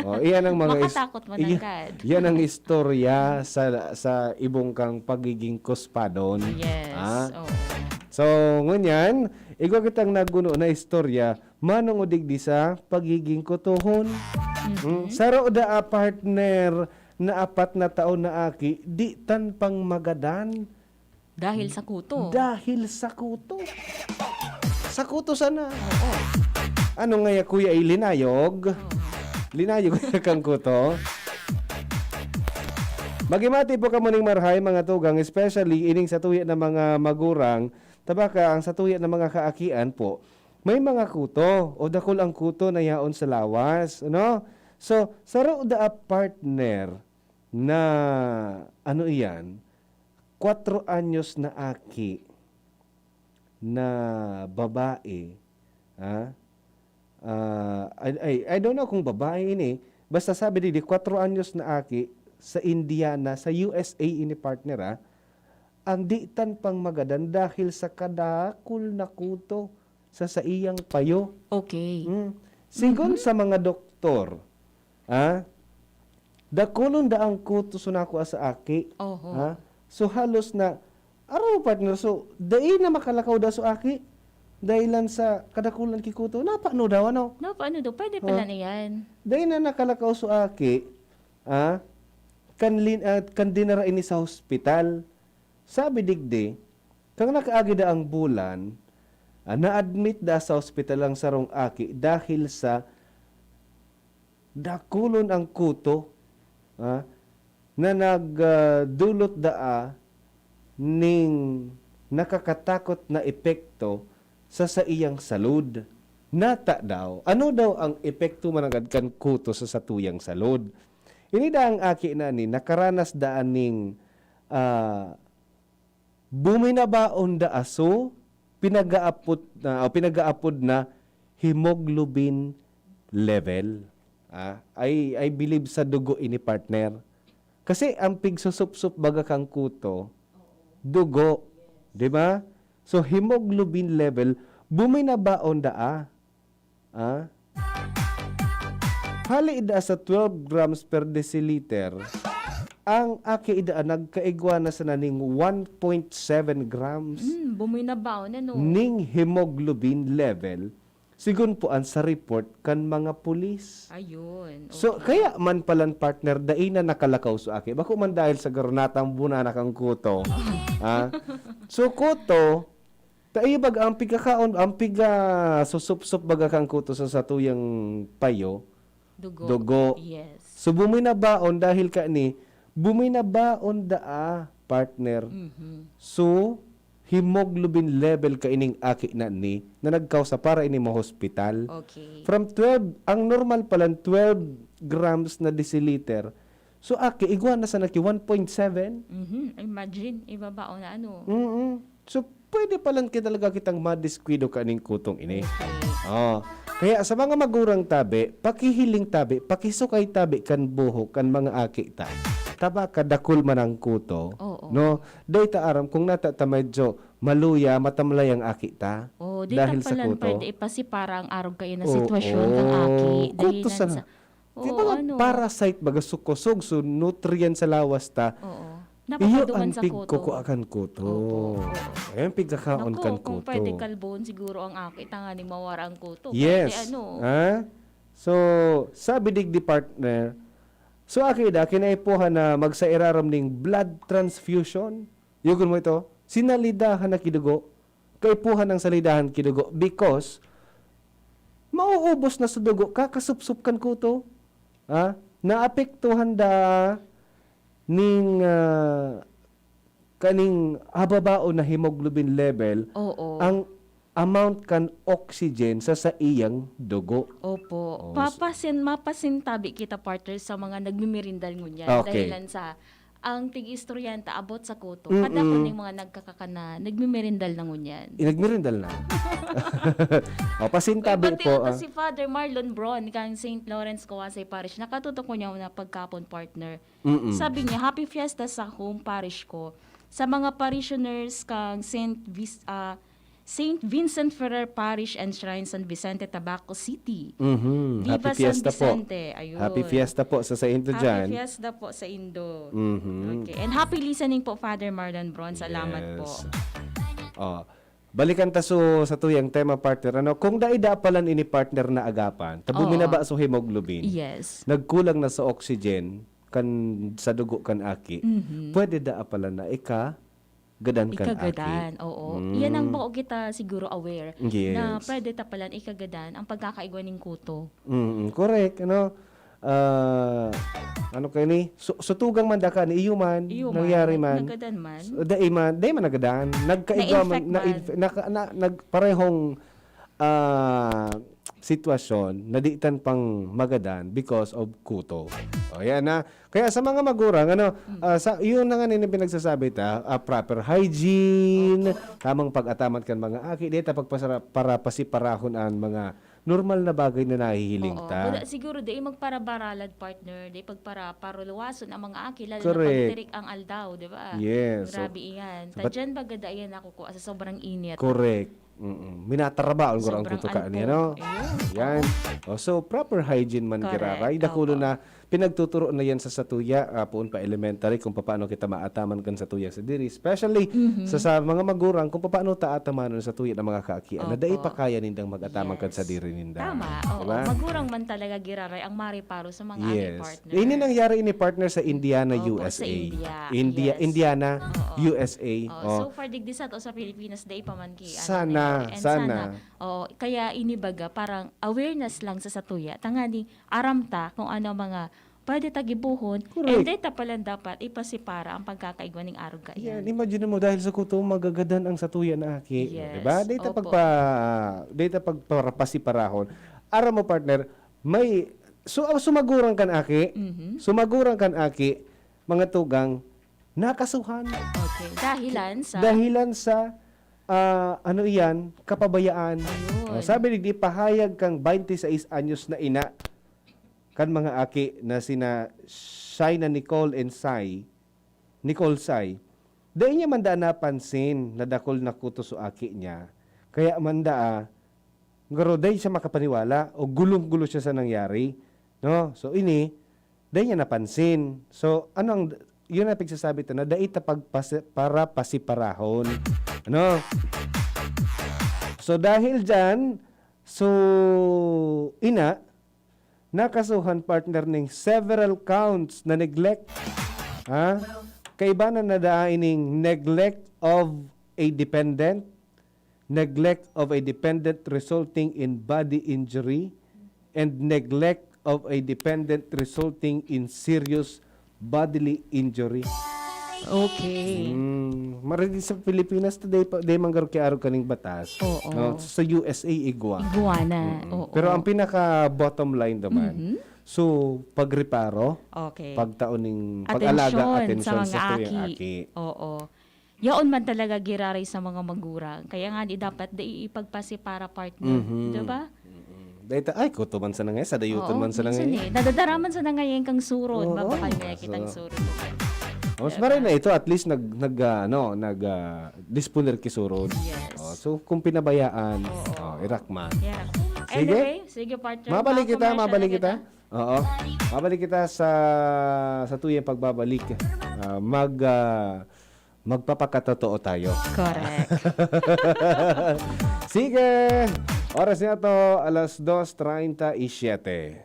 Oh, iyan ang mga is- Makatakot man iyan- agad. Yan ang istorya sa sa ibong kang pagiging kuspadon. Yes. Ah? Oo. So, ngunyan, igwa kitang naguno na istorya, manong o digdi sa pagiging kutohon. Mm. Saro da a partner na apat na taon na aki, di tan pang magadan. Dahil sa kuto. Dahil sa kuto. Sa kuto sana. Oo. Ano nga ya, kuya, ay linayog? Linayog kang kuto. Magimati po kamo ning marhay, mga tugang, especially ining sa tuya na mga magurang, tabaka ang sa tuya na mga kaakian po, May mga kuto o dakul ang kuto na yaon sa lawas, ano? So, saro da a partner na, ano iyan, kwatro anyos na aki na babae, ha? Ah, I, I, I don't know kung babae ini. Basta sabi di, di kwatro anyos na aki sa Indiana, sa U S A ini, partner, ha? Ang di tan pang magadan dahil sa kadakul na kuto sa saiyang payo. Okay. Mm. Sigon sa mga doktor, ah, dakulon da ang kuto so nakua sa aki. Oho. Ha? So halos na, araw partner, so dai na makalakaw da so aki. Dahilan sa kadakulan ki kuto. Napano daw, ano? No, paano daw? Pwede pala na yan. Dai na nakalakaw so aki, ah, kan, lin, ah, kan dinara ini sa hospital. Sabi digdi, kang nakaagi da ang bulan, ah, na-admit da sa hospital ang sarong aki dahil sa dakulon ang kuto, ah, na nagdulot daa ning nakakatakot na epekto sa saiyang salud. Nata daw, ano daw ang epekto mananggad kan kuto sa satuyang salud? Ini daang aki na ni nakaranas daan ning, ah, buminabaon da aso, pinagaapod na, o pinagaapod na hemoglobin level. Ah, I, I believe sa dugo ini, partner. Kasi ang pigsusupsup baga kang kuto, dugo. Di ba? So, hemoglobin level, buminabaon da, ah. Ah? Hali da sa twelve grams per deciliter, ang aki da nagkaigwa na sana ning one point seven grams Mm, bumoy na baon, ano? ning hemoglobin level, sigon po an sa report kan mga pulis. Ayun. So, Okay. kaya man palan, partner, dai na nakalakaw so aki. Bako man dahil sa garunatang bunana kang kuto. Ah? So, kuto, tayo baga ang pigkakaon, ang piga susupsup baga kang kuto sa satuyang payo, Dugo. dugo. Yes. So, bumoy na baon dahil kani, bumoy na baon daa, partner. Mhm. So, hemoglobin level kaining aki na ni na nagkausa para ini mahospital. Okay. From twelve, ang normal palan twelve grams na deciliter. So, aki, igwa na sana ki one point seven. Mhm. Imagine, ibabaon na ano. Mm-mm. So, pwede palan ki talaga kitang madiskuido kaning kutong ini. Okay. Oh. Kaya sa mga magurang tabi, pakihiling tabi, pakisukay tabi kan buhok kan mga aki ta. Taba ka dakul man ang kuto, Oo. no? Dai ta aram kung nata ta medyo maluya, matamlay ang aki ta. Oh, di Dahil ta sa palan kuto. Pwede ipasipara ang arog kayo na Oo. sitwasyon kang aki. Kuto Dahilan sa, sa, di oo, ba nga ano? Parasite baga sukosog, so nutrient sa lawas ta. Oo. Iyo Napapaduman ang sa kuto. Pigkukuha kan kuto. Opo, oo. Ayan, pigkakaon Naku, kan kung kuto. Pwede kalbon siguro ang aki, tanga ni mawara ang kuto. Yes. Pwede ano. Ha? So, sabi digdi, partner, so aki da, kinaipuhan na magsairarom ning blood transfusion. Yugon mo ito? Sinalidahan na kidugo. Kaipuhan ng salidahan kidugo because mauubos na sa dugo, kakasupsup kan kuto. Ha? Naapektuhan da ning, ah, kaning hababaon na hemoglobin level, Oo. Ang amount kan oxygen sa saiyang dugo. Opo. Oh, Papasin, mapasintabi kita, partner, sa mga nagmimirindal ngunyan. Okay. Dahilan sa, ang tig-istoryanta abot sa kuto. Mm-mm. Kadakul ning mga nagkakakana, nagmimirindal na ngunyan. Inagmirindal na. O, pasintabi Pati po. ito Ah. Si Father Marlon Bron kang Saint Lawrence, Coasay Parish. Nakatutok ko niya na pagkapon, partner. Mm-mm. Sabi niya, "Happy Fiesta sa home parish ko. Sa mga parishioners kang Saint Vis-, ah, Saint Vincent Ferrer Parish and Shrine, San Vicente, Tabaco City. Mhm. Viva Happy Fiesta San po. Vicente." Ayun. Happy Fiesta po sa Saint Happy John. Fiesta po sa Indo. Mhm. Okay. And happy listening po, Father Marlon Bron. Salamat po. Yes. Oh. Balikan ta so sa tuyang tema, partner. Ano, kung dai da palan ini, partner, na agapan, tabumin na Oo. ba so hemoglobin? Yes. Nagkulang na sa oxygen kan sa dugo kan aki. Mhm. Pwede da palan na ika gadan kan aki. Ikagadan, oo. Mm. Yan ang bako kita siguro aware Yes. na pwede ta palan ikagadan ang pagkakaigwa ning kuto. Mm, correct, ano? Ah, ano kayo ni? Su- sutugang man da ka ni iyo man, Iyo nangyari man, man. nagadan man. So, dai man, dai man nagadan. Nagkaigwa man, Na-infect na, man. na, na, nag, parehong ah, sitwasyon na di tan pang magadan because of kuto. O, yan na. Kaya sa mga magurang, ano, ah, sa, yun na nga nin pinagsasabi ta, ah, proper hygiene, tamang pag-ataman kan mga aki, di ta pagpasara-, para pasiparahon an mga normal na bagay na nahihiling Oo, ta. Wala, siguro di magparabaralad, partner, di pagpara-, paruluwason ang mga aki, lalo na Correct. pagtirik ang aldaw, di ba? Yes. So, Grabe iyan. but Tadyan baga da iyan nakukua sa sobrang init. Correct. Mm. Minatarabaon guro ang Sobrang kutuka niya, alpo. no? Ayun. Yan. Oh, so, proper hygiene man Correct. giraray. Dakulo Opo. na pinagtuturo na yan sa satuya, ah, poon pa elementary kung papaano kita maataman kan satuya sa diri. Especially Mhm. sa, sa mga magurang kung papaano ta atamanon sa tuya ng mga kaakian na dai Opo. pa kaya nindang mag-ataman kan Yes. sadiri ninda. Tama. Oo. Diba? Magurang man talaga giraray ang mariparo sa mga Yes. ani, partner. Ini nangyari ini, partner, sa Indiana, Opo, sa U S A. India. India, Yes. Indiana, Oo. U S A. Oh, Oh. so far, digdi sa to sa Pilipinas, dai pa man ki, ano, Sana, nangyari. And sana. sana, oo, kaya ini baga, parang awareness lang sa satuya. Tangani, aram ta kung ano mga pwede ta gibohon, Correct. and dai ta palan dapat ipasipara ang pagkakaigwa ning arog kaiyan. Yan, imagine mo, dahil sa kuto, magagadan ang satuya na aki. Yes. Diba? Dai ta Opo. pagpa-, dai ta pagpapasiparahon. Aram mo, partner, may, so, ang sumagurang kan aki, Mhm. sumagurang kan aki, mga tugang, nakasuhan. Okay. Dahilan sa Dahilan sa, ah, ano iyan, kapabayaan. Ayun. Oh, sabi ni, di pahayag kang twenty-six anyos na ina kan mga aki na sina Shaina Nicole and Sai, Nicole Sai, dai niya man daan napansin na dakul na kuto so aki niya. Kaya man daa, garo dai siya makapaniwala o gulong-gulo siya sa nangyari, no? So, ini, dai niya napansin. So, ano ang, yun ang pagsasabi ta na dai ta pagpasi-, para pasiparahon. Ano? So, dahil dyan, so, ina, nakasuhan, partner, ning several counts na neglect. Ha? Kaibanan na daa ining neglect of a dependent, neglect of a dependent resulting in body injury, and neglect of a dependent resulting in serious bodily injury. Okay. Hmm, marigid sa Pilipinas, today pa, day man garo ki arog kaning batas. Oo. No? Sa U S A, igwa. Igwa na. Mm-mm. Oo. Pero ang pinaka bottom line naman, Mhm. so, pagreparo, Okay. pagtao ning pag-alaga, Atensyon atensyon sa sa tuyang aki. aki. Oo. Yaon man talaga giraray sa mga magurang. Kaya nga, di dapat di ipagpasipara, partner. Mhm. Di ba? Mm-mm. Dahil ta-, ay, kuto man sana ngayon, sadayoton Oo, man sana minsan ngayon. eh. Nadadara man sana ngayon kang surod. Oo, Mabakal nga so, kitang surod. mas Diba? maray na ito, at least nag, nag, ah, ano, nag, ah, disponer ki surod. Yes. Oh, so, kung pinabayaan, Oo. oh, irak man. Yeah. Sige. Anyway, sige, partner. Mabalik Mga kita, commercial mabalik na kita. kita. Oo. Mabalik kita sa, sa tuyang pagbabalik. Ah, mag, ah, magpapakatotoo tayo. Correct. Sige! Oras niya to, alas dos treinta y siete.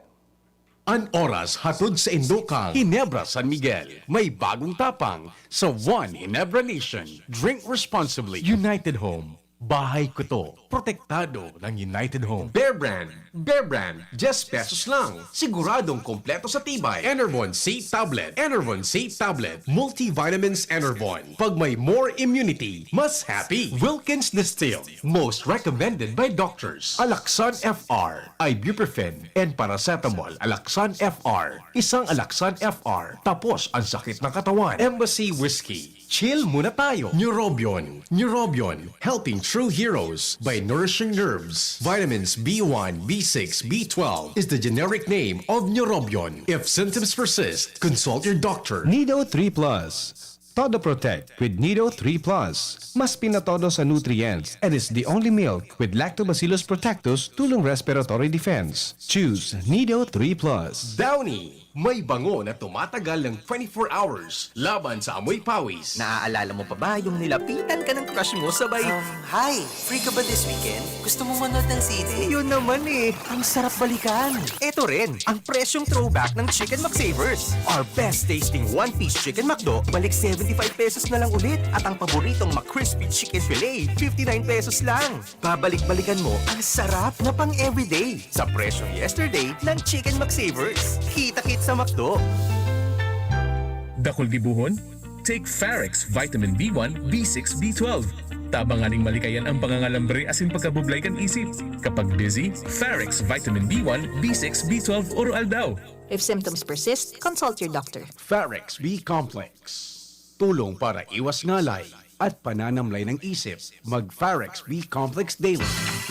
An oras hatod sa indo kang Ginebra San Miguel. May bagong tapang sa One Ginebra Nation. Drink responsibly. United Home. Bahay ko to. Protektado ng United Home. Bear Brand. Bear Brand. Diyes pesos lang. Siguradong kompleto sa tibay. Enervon C Tablet. Enervon C Tablet. Multivitamins Enervon. Pag may more immunity, mas happy. Wilkins Distilled. Most recommended by doctors. Alaxan F R. Ibuprofen and paracetamol. Alaxan F R. Isang Alaxan F R. Tapos ang sakit ng katawan. Embassy Whiskey. Chill muna tayo. Neurobion. Neurobion. Helping true heroes by nourishing nerves. Vitamins B one, B six, B twelve is the generic name of Neurobion. If symptoms persist, consult your doctor. Nido three Plus. Todo Protect with Nido three Plus. Mas pinatodo sa nutrients and is the only milk with Lactobacillus protectus tulong respiratory defense. Choose Nido three Plus. Downy. May bango na tumatagal ng twenty-four hours laban sa amoy pawis. Naaalala mo pa ba yung nilapitan ka ng crush mo sabay, Um, hi! Free ka ba this weekend? Gusto mo manood ng sine? Yun naman eh! Ang sarap balikan! Eto rin, ang presyong throwback ng Chicken McSavers. Our best tasting one-piece Chicken McDo, balik seventy-five pesos na lang ulit. At ang paboritong McCrispy Chicken Fillet, fifty-nine pesos lang. Babalik-balikan mo ang sarap na pang-everyday sa presyong yesterday ng Chicken McSavers. Kita-kit sa McDo. Dakul gibohon? Take Farex Vitamin B one, B six, B twelve. Tabang nganing malikayan ang pangangalambre asin pagkabublay kan isip. Kapag dizzy, Pharex Vitamin B one, B six, B twelve, Oro Aldaw. If symptoms persist, consult your doctor. Pharex B Complex. Tulong para iwas ngalay at pananamlay ng isip. Mag Pharex B Complex Daily.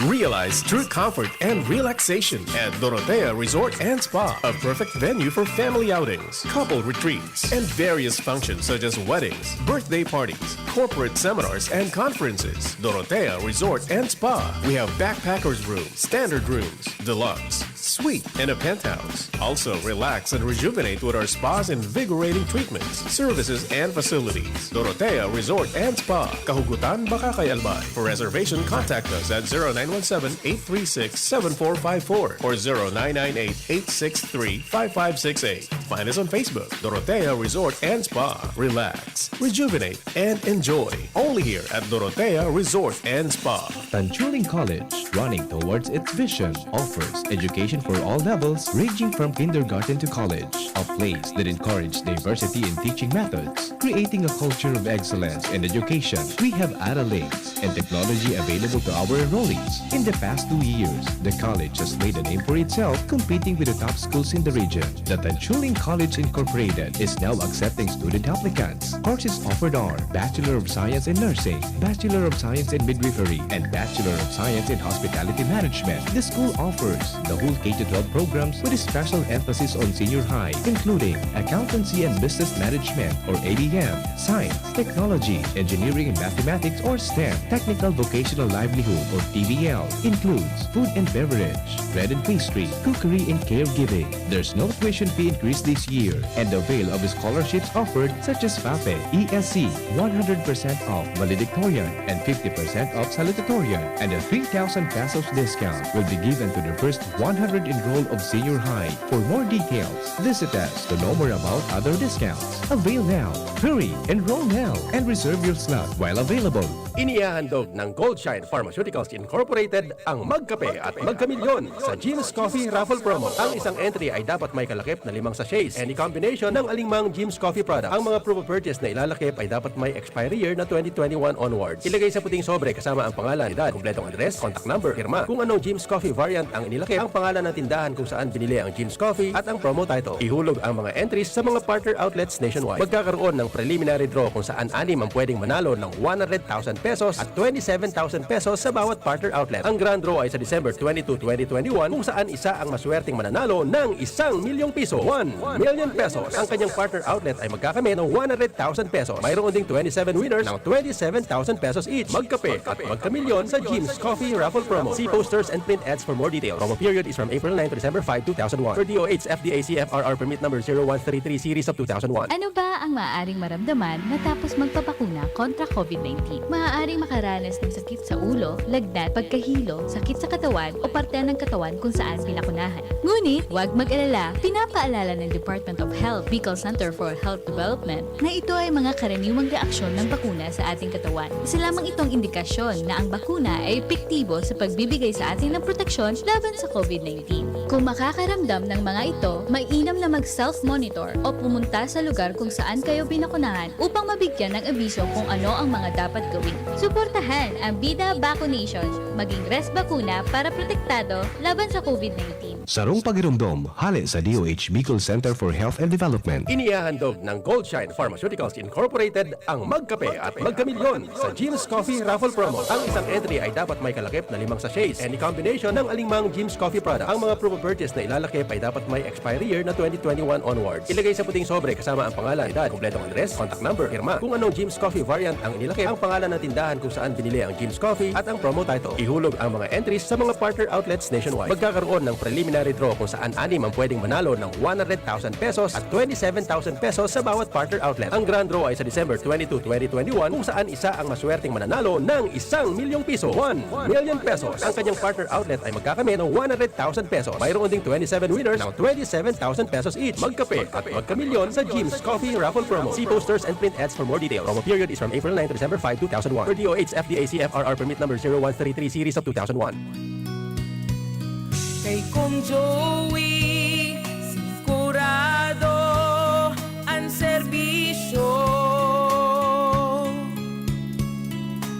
Realize true comfort and relaxation at Dorotea Resort and Spa, a perfect venue for family outings, couple retreats, and various functions such as weddings, birthday parties, corporate seminars, and conferences. Dorotea Resort and Spa. We have backpackers room, standard rooms, deluxe, suite, and a penthouse. Also, relax and rejuvenate with our spa's invigorating treatments, services, and facilities. Dorotea Resort and Spa, Kahugutan, Bacacay, Albay. For reservation, contact us at zero nine one seven, eight three six, seven four five four or zero nine nine eight, eight six three, five five six eight. Find us on Facebook, Dorotea Resort and Spa. Relax, rejuvenate, and enjoy. Only here at Dorotea Resort and Spa. Tanchuling College, running towards its vision, offers education for all levels, ranging from kindergarten to college, a place that encourages diversity in teaching methods, creating a culture of excellence in education. We have Ara Links and technology available to our enrollees. In the past two years, the college has made a name for itself, competing with the top schools in the region. The Tanchuling College Incorporated is now accepting student applicants. Courses offered are Bachelor of Science in Nursing, Bachelor of Science in Midwifery, and Bachelor of Science in Hospitality Management. The school offers the whole K to twelve programs with a special emphasis on senior high, including Accountancy and Business Management or A B M, Science, Technology, Engineering and Mathematics or STEM, Technical Vocational Livelihood or T V L, includes food and beverage, bread and pastry, cookery and caregiving. There's no tuition fee increase this year, and avail of scholarships offered such as FAPE, E S C, one hundred percent off valedictorian, and fifty percent off salutatorian, and a three thousand pesos discount will be given to the first one hundred enrolled of senior high. For more details, visit us to know more about other discounts. Avail now! Hurry! Enroll now! And reserve your slot while available. Inihahandog ng Goldshine Pharmaceuticals Incorporated ang Magkape at Magkamilyon sa Jim's Coffee Raffle Promo. Ang isang entry ay dapat may kalakip na limang sachets. Any combination ng alingmang Jim's Coffee product. Ang mga proof of purchase na ilalakip ay dapat may expiry year na twenty twenty-one onwards. Ilagay sa puting sobre kasama ang pangalan, edad, kompletong address, contact number, pirma. Kung anong Jim's Coffee variant ang inilakip, ang pangalan ng tindahan kung saan binili ang Jim's Coffee at ang promo title. Ihulog ang mga entries sa mga partner outlets nationwide. Magkakaroon ng preliminary draw kung saan anim ang pwedeng manalo ng one hundred thousand pesos at twenty-seven thousand pesos sa bawat partner outlet. Ang grand draw ay sa December twenty-two, twenty twenty-one, kung saan isa ang maswerteng mananalo ng isang milyong piso, one million pesos. Ang kanyang partner outlet ay magkakamit ng one hundred thousand pesos. Mayroon ding twenty-seven winners ng twenty-seven thousand pesos each. Magkape at magkamilyon sa Jim's Coffee Raffle Promo. See posters and print ads for more details. Promo period is from April nine to December five, two thousand one. Per D O H F D A C F R R Permit Number zero one three three Series of two thousand one. Ano ba ang maaaring maramdaman matapos magpabakuna kontra COVID nineteen? Maaaring makaranas ng sakit sa ulo, lagnat, pagkahilo, sakit sa katawan o parte ng katawan kung saan pinakunahan. Ngunit, huwag mag-alala, pinapaalala ng Department of Health, Bicol Center for Health Development, na ito ay mga karaniwang reaksyon ng bakuna sa ating katawan. Isa lamang itong indikasyon na ang bakuna ay epektibo sa pagbibigay sa atin ng proteksyon laban sa COVID nineteen. Kung makakaramdam ng mga ito, mainam na mag-self-monitor o pumunta sa lugar kung saan kayo binakunahan upang mabigyan ng abiso kung ano ang mga dapat gawin. Suportahan ang Bida Vaccination. Maging Res Bakuna para protektado laban sa COVID nineteen. Sarong pagiromdom, hale sa D O H Bicol Center for Health and Development. Inihahandog ng Goldshine Pharmaceuticals Incorporated ang Magkape at Magkamilyon sa Jim's Coffee Raffle Promo. Ang isang entry ay dapat may kalakip na limang sachets. Any combination ng alingmang Jim's Coffee product. Ang mga proof of purchase na ilalakip ay dapat may expiry year na twenty twenty-one onwards. Ilagay sa puting sobre kasama ang pangalan, edad, kompletong address, contact number, pirma. Kung anong Jim's Coffee variant ang inilakip, ang pangalan ng tindahan kung saan binili ang Jim's Coffee at ang promo title. Ihulog ang mga entries sa mga partner outlets nationwide. Magkakaroon ng preliminary draw kung saan anim ang pwedeng manalo ng one hundred thousand pesos at twenty-seven thousand pesos sa bawat partner outlet. Ang grand draw ay sa December twenty-two, twenty twenty-one, kung saan isa ang maswerteng mananalo ng isang milyong piso, one million pesos. Ang kanyang partner outlet ay magkakamit ng one hundred thousand pesos. Mayroon ding twenty-seven winners ng twenty-seven thousand pesos each. Magkape at magkamilyon sa Jim's Coffee Raffle Promo. See posters and print ads for more details. Promo period is from April nine to December five, two thousand one. Per D O H F D A C F R R Permit Number zero one three three Series of two thousand one. Kay Kong Joey, sigurado an serbisyo.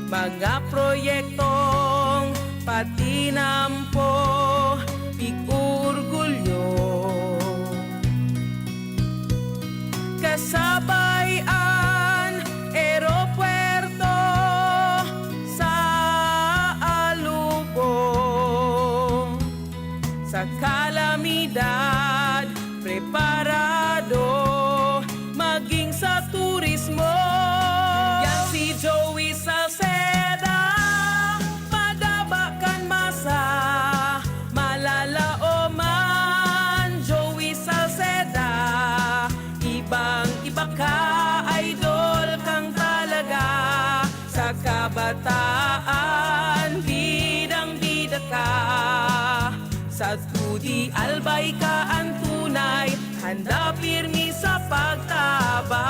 Mga Proyektong patinampo, pig-orgulyo, kasabay an eropuerto sa Alubong. Sa kalamidad, preparado maging sa turismo. Yan si Joey Salceda, madaba kan masa, malalaoman. Joey Salceda, ibang-iba ka, idol kang talaga. Sa kabataan, bidang-bida ka. Sa tudi albay ka an tunay, handa pirmi sa pagtabang.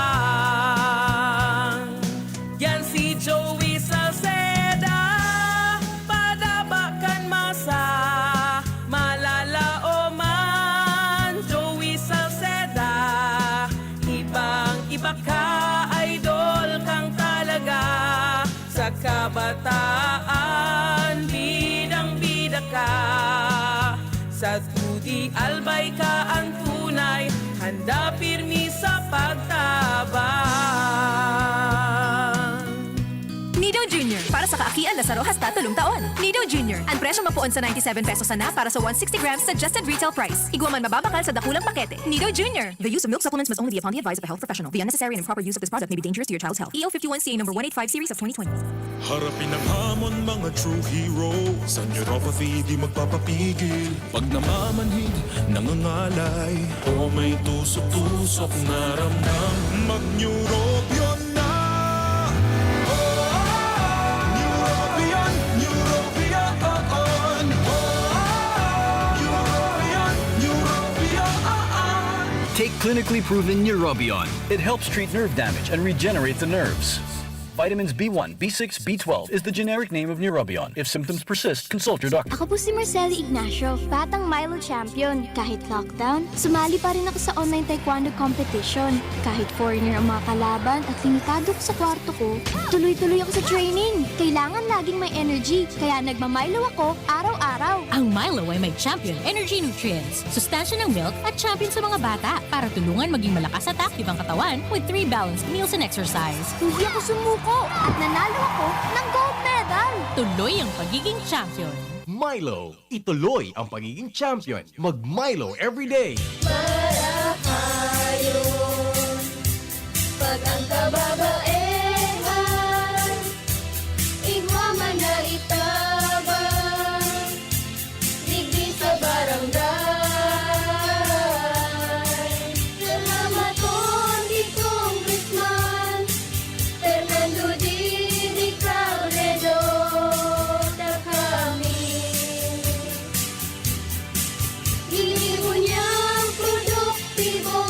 Yan si Joey Salceda, padaba kan masa, malalaoman. Joey Salceda, ibang-iba ka, idol kang talaga. Sa kabataan, bidang-bida ka. Sa tudi albay ka an tunay, handa pirmi sa pagtabang. Nido Junior, para sa kaakian na saro hasta tolong taon. Nido Junior, ang presyong mapoon sa ninety-seven pesos sana para sa one sixty grams suggested retail price. Igwa man mababakal sa dakulang pakete. Nido Junior. The use of milk supplements must only be upon the advice of a health professional. The unnecessary and improper use of this product may be dangerous to your child's health. E O fifty-one C A number one eight five series of twenty twenty. Harapin ang hamon, mga true hero. Sa neuropathy, di magpapapigil. Pag namamanhid, nangangalay, o may tusok-tusok na ramdam, mag-Neurobion na! Oh, Neurobion, Neurobion, oh, oh. Neurobion, Neurobion, oh, oh. Take clinically proven Neurobion. It helps treat nerve damage and regenerate the nerves. Vitamins B one, B six, B twelve is the generic name of Neurobion. If symptoms persist, consult your doctor. Ako po si Marcelo Ignacio, batang Milo champion. Kahit lockdown, sumali pa rin ako sa online taekwondo competition. Kahit foreigner ang mga kalaban at limitado ko sa kwarto ko, tuloy-tuloy ako sa training. Kailangan laging may energy, kaya nagma-Milo ako araw-araw. Ang Milo ay may champion energy nutrients, sustansya ng milk at champion sa mga bata para tulungan maging malakas at active ang katawan with three balanced meals and exercise. Hindi ako sumuko at nanalo ako ng gold medal. Tuloy ang pagiging champion. Milo, ituloy ang pagiging champion. Mag-Milo everyday. Marahayon, pag ang kababaehan, igwa man na itabang, digdi sa barangay. Salamaton ki Congressman Fernando Didi Cabredo, ta kami ginibo niyang produktibo,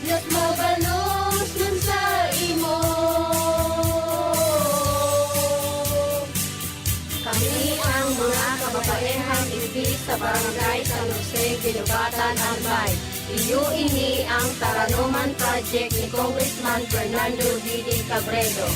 mas mabalos man sa imo. Kami ang mga kababaehan digdi sa Barangay San Jose, Guinobatan, Albay. Iyo ini ang Taranoman Project ni Congressman Fernando Didi Cabredo.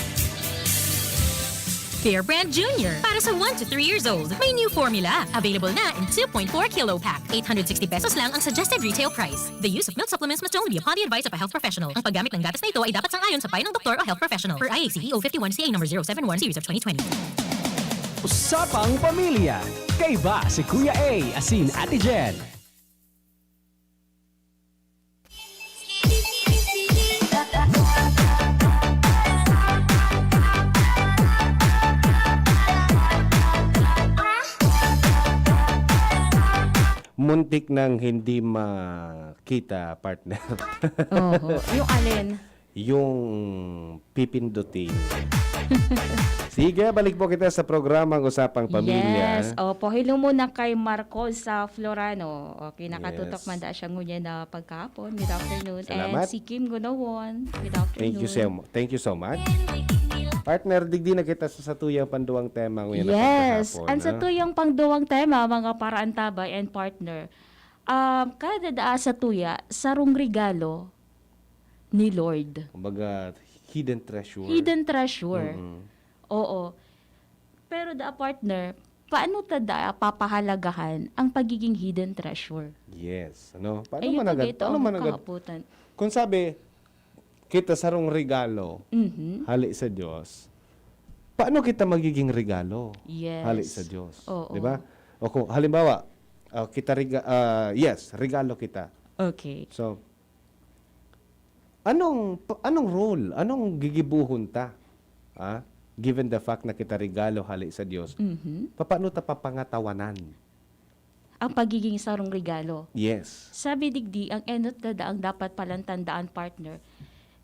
Fair Brand Junior, para sa one to three years old. May new formula. Available na in two point four kilo pack. Eight hundred sixty pesos lang ang suggested retail price. The use of milk supplements must only be upon the advice of a health professional. Ang paggamit ng gatas na ito ay dapat sang-ayon sa payo ng doktor o health professional. Per I A C E O fifty-one C A number zero seven one series of twenty twenty. Usapang Pamilya. Kaiba si Kuya A, asin Ate Jen. Muntik nang hindi makita, partner. Oho. Yung alin? Yung pipindutin. Sige, balik po kita sa programang Usapang Pamilya. Yes, opo. Hello muna kay Marcosa Florano. Okay, nakatutok Yes. man da siya ngunyan na pagkahapon. Good afternoon. Salamat. And si Kim Gunawon. Good afternoon. Thank you so mu-, thank you so much. Partner, digdi na kita sa satuyang panduwang tema ngunyan na Yes. pagkahapon, Ang ha? satuyang panduwang tema, mga paraantabay and partner, um, kada daa satuya, sarong regalo ni Lord. Kumbaga, hidden treasure. Hidden treasure. Mm-mm. Oo. Pero da, partner, paano ta da papahalagahan ang pagiging hidden treasure? Yes. Ano? Paano Ayun, managad? tagay ito Paano ang managad? Kahapotan. Kung sabi, kita sarong regalo Mhm. hali sa Diyos, paano kita magiging regalo Yes. hali sa Diyos? Oo. Di ba? O kung, halimbawa, ah, kita rega- ah, yes, regalo kita. Okay. So, anong pa- anong role, anong gigibuhon ta? Ah? Given the fact na kita regalo hali sa Diyos, Mhm. paano ta papangatawanan? Ang pagiging sarong regalo. Yes. Sabi digdi, ang enot na daang dapat palatandaan, partner,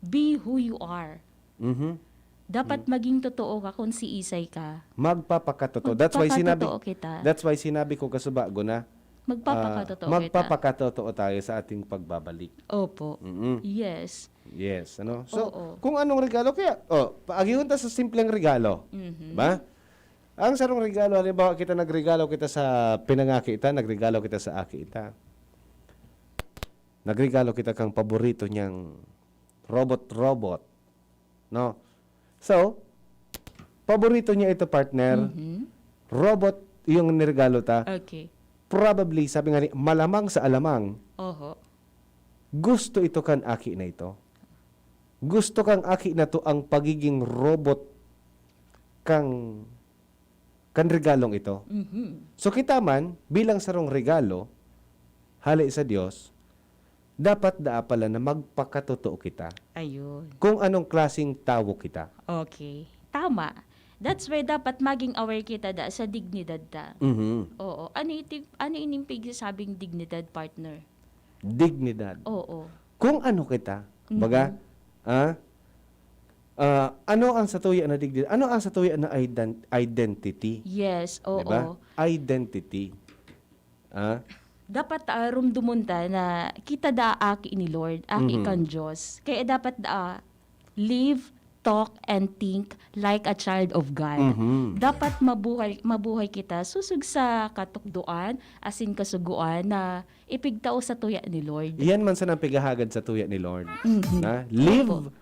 be who you are. Mhm. Dapat maging totoo ka kung siisay ka. Magpapakatotoo. That's why sinabi Magpapakatotoo kita. That's why sinabi ko kasubago na Magpapakatotoo ah, kita. Magpapakatotoo tayo sa ating pagbabalik. Opo. Mm. Yes. Yes, ano? So, Oo. Kung anong regalo kaya, oh, paagihon ta sa simpleng regalo. Mhm. Ba? Ang sarong regalo, halimbawa kita nagregalo kita sa pinangaki ita, nagregalo kita sa aki ita. Nagregalo kita kang paborito niyang robot-robot. No? So, paborito niya ito, partner. Mhm. Robot yung niregalo ta. Okay. Probably, sabi nga ni, malamang sa alamang, Oho. gusto ito kan aki na ito. Gusto kang aki na to ang pagiging robot kang kan regalong ito. Mhm. So kita man, bilang sarong regalo, hali sa Dios, dapat daa pala na magpakatotoo kita Ayun. kung anong klaseng tawo kita. Okay. Tama. That's why dapat maging aware kita da sa dignidad ta. Mhm. Oo. Ano iti, ano ining pigsasabing dignidad, partner? Dignidad. Oo. Kung ano kita, Mhm. baga, ah, ah, ano ang satuya na dignidad? Ano ang satuya na ident- identity? Yes, oo. Diba? Identity. Ah? Dapat ah, rumdumon ta na kita da aki ni Lord, aki Mhm. kan Diyos. Kaya dapat da live, talk, and think like a child of God. Mhm. Dapat mabuhay mabuhay kita susog sa katukdoan asin kasugoan na ipigtao sa tuya ni Lord. Iyan man sana ang pighahagad sa tuya ni Lord. Mhm. Na live, Opo.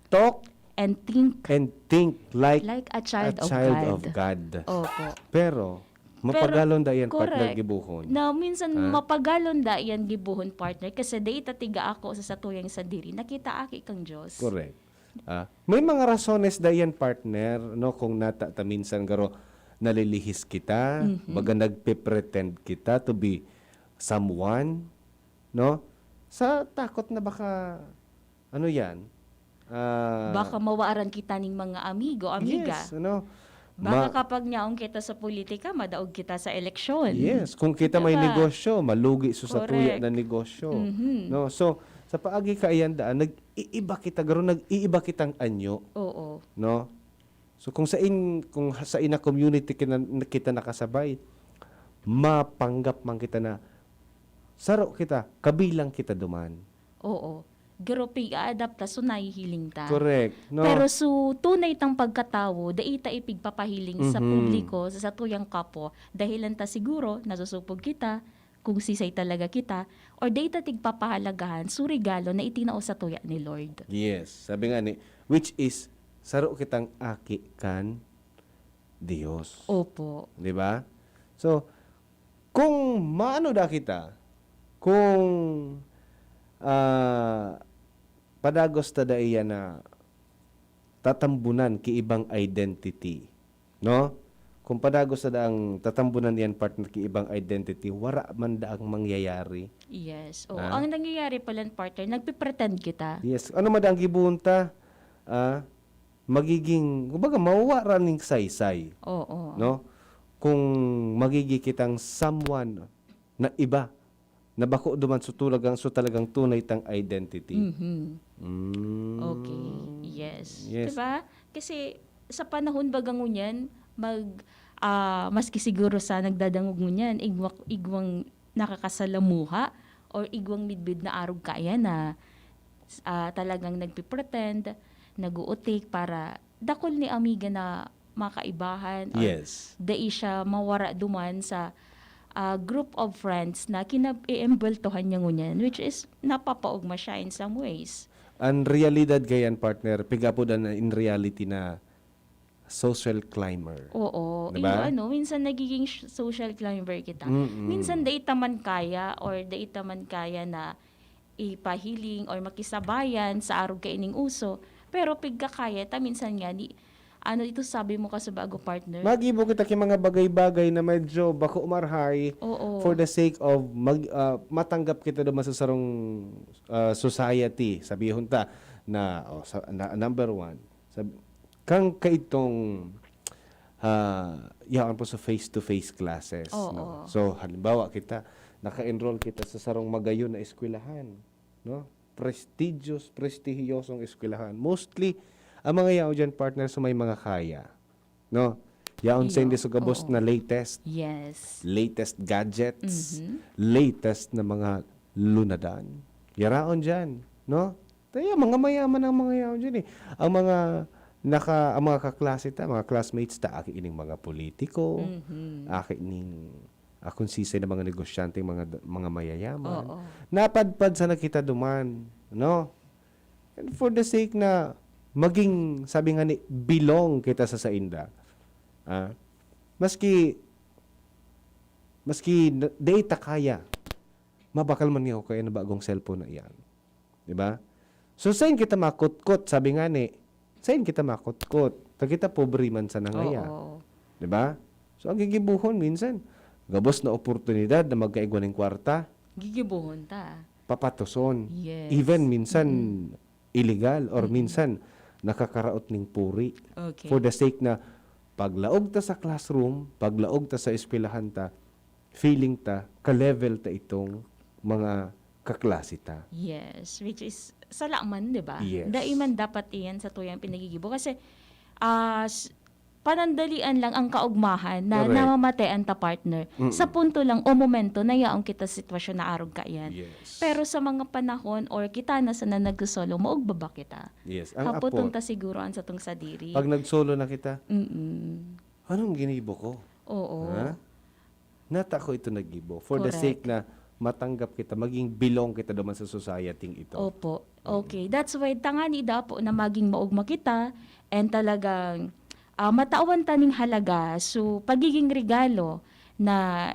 talk, And think and think like, like a child, a child of, of God. God. Opo. Pero, mapagalon da iyan, partner, correct. Gibuhon. Na minsan Ha? Mapagalon da iyan gibuhon, partner, kasi dai ta tiga ako sa satuyang sadiri na kita aki kan Diyos. Correct. Ah, may mga rasones da iyan, partner, no, kung nata ta minsan garo nalilihis kita, Mhm. baga nagpe-pretend kita to be someone, no? Sa takot na baka, ano yan? Ah, Baka mawaran kita ning mga amigo, amiga. Yes, ano? Baka Ma- kapag nyaong kita sa politika, madaog kita sa eleksyon. Yes, kung kita may Diba? negosyo, malugi sa satuya Correct. na negosyo. Mhm. No? So, sa paagi kaiyan daan, nag-iiba kita, garo nag-iiba kitang anyo, Oo. no? So kung sa in kung sa ina community kita, kita nakasabay, mapanggap man kita na saro kita, kabilang kita duman. Oo. Garo pig-aadapta, so nahihiling ta. Correct, no? Pero so tunay tang pagkatawo, dai ta ipigpapahiling sa Mhm. publiko, sa satuyang kapwa, dahilan ta siguro nasusupog kita kung sisay talaga kita, or dai ta tigpapahalagahan so regalo na itinao sa tuya ni Lord. Yes, sabi nga ni, which is saro kitang aki kan Dios. Opo. Di ba? So, kung maano da kita, kung ah, padagos ta daiya na tatambunan ki ibang identity, no? Kung padagos ta daang tatambunan iyan, partner, ki ibang identity, wara man daang mangyayari. Yes. O, Ah? Ang nangyayari pala, partner, nagpe-pretend kita. Yes. Ano man daang gibohon ta, ah, magiging, kumbaga, mawawara ning saysay, Oo. no? Kung magigi kitang someone na iba, na bako duman so talagang, so talagang tunay tang identity. Mhm. Mm. Okay. Yes. Yes. Diba? Kasi sa panahon baga ngunyan, mag, ah, maski siguro sa nagdadangog ngunyan, igwa-, igwang nakakasalamuha or igwang midbid na arog kaya na ah, talagang nagpe-pretend, nag-uutik para dakul ni amiga na makaibahan or Yes. dai siya mawara duman sa ah, group of friends na kinab-, iembweltohan niya ngunyan, which is napapaugma siya in some ways. Ang realidad gayan, partner, pigapo dan in reality na social climber. Oo. Diba? Iyo, ano, minsan nagiging sh-, social climber kita. Mm-mm. Minsan dai ta man kaya or dai ta man kaya na ipahiling or makisabayan sa arog kaining uso. Pero pigkakaya ta, minsan nga, di, ano ito sabi mo ka sa bago, partner? Magibo kita ki mga bagay-bagay na medyo bako marhay Oo. for the sake of mag-, ah, matanggap kita duman sa sarong, ah, society. Sabihon ta na, oh, sa, na, number one, sab-, kang kaitong, ah, yaon po sa face-to-face classes, Oo. no? So, halimbawa kita, naka-enroll kita sa sarong magayon na eskwelahan, no? Prestigious, prestihiyosong eskwelahan. Mostly, ang mga yaon dyan, partner, sa may mga kaya, no? Yaon sa Iyo. hindi sa gabos Oo. na latest, Yes. latest gadgets, Mhm. latest na mga lunadan. Yaraon dyan, no? Kaya mga mayaman ang mga yaon dyan eh. Ang mga naka-, ang mga kaklase ta, mga classmates ta, aki ining mga politiko, Mhm. aki ning, ah, kung sisay na mga negosyante, mga d-, mga mayayaman. Oo. Napadpad sana kita duman, no? And for the sake na maging, sabi nga ni, belong kita sa sainda. Ah, maski, maski na, dai ta kaya, mabakal man niya ako kaya na bagong cellphone na iyan. Di ba? So, sain kita makutkot? Sabi nga ni, sain kita makutkot? Ta kita pobre man sana ngaya. Oo. Di ba? So, ang gigibohon minsan, gabos na oportunidad na magkaigwa ning kwarta, Gigibohon ta. papatoson. Yes. Even minsan, Mm-mm. illegal or Mm-mm. minsan, nakakaraot ning puri. Okay. For the sake na, paglaog ta sa classroom, paglaog ta sa eskwelahan ta, feeling ta, ka-level ta itong mga kaklase ta. Yes, which is, sala man, di ba? Yes. Dai man dapat iyan sa tuyang pinagigibo. Kasi, ah, s-, panandalian lang ang kaugmahan na Correct. namamatean ta, partner. Mm-mm. Sa punto lang o momento na yaon kita sa sitwasyon na arog kaiyan. Yes. Pero sa mga panahon or kita na sana nagsosolo, maugbaba kita. Yes. Ang Hapoton apo, ta siguro an satong sadiri. pag nagsolo na kita, Mm-mm. "Anong ginibo ko?" Oo. Ha? Nata ko ito naggibo. For the Correct. sake na matanggap kita, maging belong kita duman sa society ito. Opo. Mm. Okay. That's why tangani dapo na maging maugma kita and talagang, ah, matawan ta ning halaga. So, pagiging regalo na,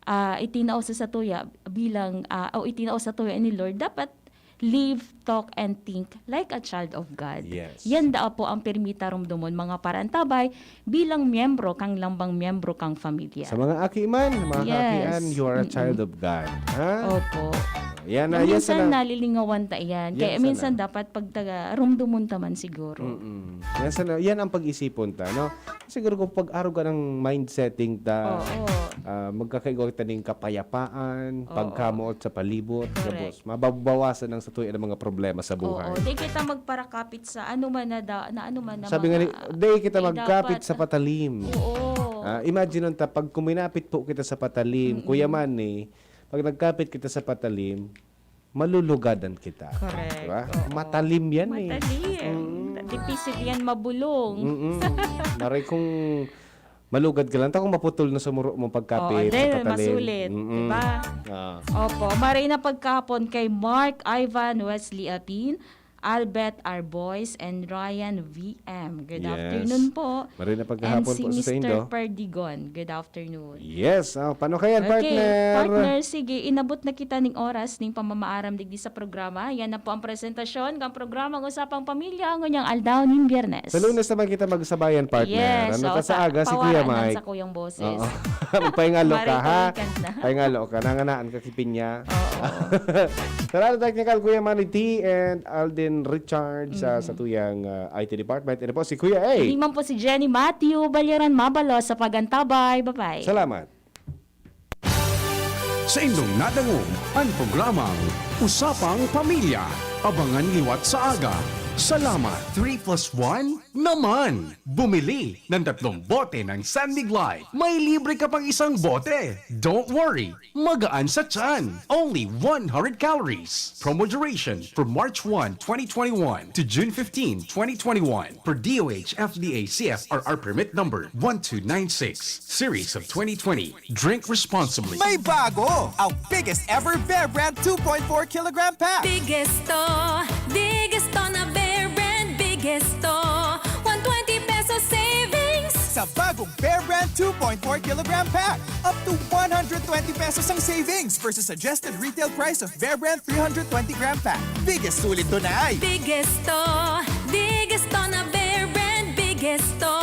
ah, itinao sa satuya bilang, ah, o itinao sa satuya ni Lord, dapat live, talk, and think like a child of God. Yes. Yan daw po ang pirmi ta romdomon, mga parantabay, bilang miyembro kang lambang miyembro kang pamilya. Sa mga aki man, mga Yes. kaakian, you are a Mm-mm. child of God. Ha? Opo. Yan na, Na yan minsan sana. nalilingawan ta iyan. Yan Kaya minsan sana. dapat pagtaga, romdomon ta man siguro. Mm-mm. Yan sana, yan ang pag-isipon ta, no? Siguro kung pag-arog ka ng mind setting ta, Oo. ah, magkakaigwa kita ning kapayapaan, Oo. pagkamoot sa palibot, Correct. gabos. Mababawasan ang satuya ng mga problema sa buhay. Oo, di kita magparakapit sa ano man na da-, na ano man na Sabi nga mga ni, di kita di magkapit dapat. sa patalim. Oo. Ah, imagine ta, pag kuminapit po kita sa patalim, Mm-mm. Kuya Manny, pag nagkapit kita sa patalim, malulugadan kita. Correct. Di ba? Oo. Matalim yan eh. Matalim. Mm. Dipisil yan mabulong. Mm-mm. Maray kung malugad ka lang, ta kung maputol na sumuro mo pagkapit Oo, then, sa patalim. masulit, Mm-mm. di ba? Ah. Opo, maray na pagkahapon kay Mark Ivan Wesley Apin, Albert Arbois, and Ryan V M. Good Yes. afternoon po. Maray na And pagkahapon si po sa Mister saindo. Perdigon. Good afternoon. Yes. Ah, paano kaya, Okay, partner? partner, sige, inabot na kita ning oras ning pamamaaram digdi sa programa. Yan na po ang presentasyon ng programang Usapang Pamilya ngunyan aldaw ning Biyernes. Sa Lunes naman kita magsabayan, partner. Yes, Ano oo, ta sa sa aga, si Kuya pawaran lang Mike. sa kuyang boses. Oo. Pahingalo ka, ha? Marikurikan na. Pahingalo ka. Nanganaan ka, kipin niya. Oo. Salamat, technical, Kuya Manny T and Alden Richards, ah, Mm. sa tuyang, ah, I T department. Ano po, si Kuya A. Ini man po si Jenny Matthew Balyaran Mabalos sa pagantabay. Bye-bye. Salamat. Sa inyong nadangog, ang programang Usapang Pamilya. Abangan liwat sa aga. Salamat. Three plus one naman. Bumili ng tatlong bote ng Sandig Light. May libre ka pang isang bote. Don't worry. Magaan sa tiyan. Only one hundred calories. Promo duration from March one, twenty twenty-one to June fifteen, twenty twenty-one. Per D O H F D A C F R R permit number one two nine six, series of twenty twenty. Drink responsibly. May bago! Ang biggest ever Bear Brand two point four kilogram pack! Biggest to, biggest to na Bear Brand, biggest to. One twenty pesos savings. Bagong Bear Brand two point four kilogram pack. Up to one hundred twenty pesos ang savings versus suggested retail price of Bear Brand three hundred twenty gram pack. Biggest sulit tunay! Biggest to, biggest to na Bear Brand, biggest to.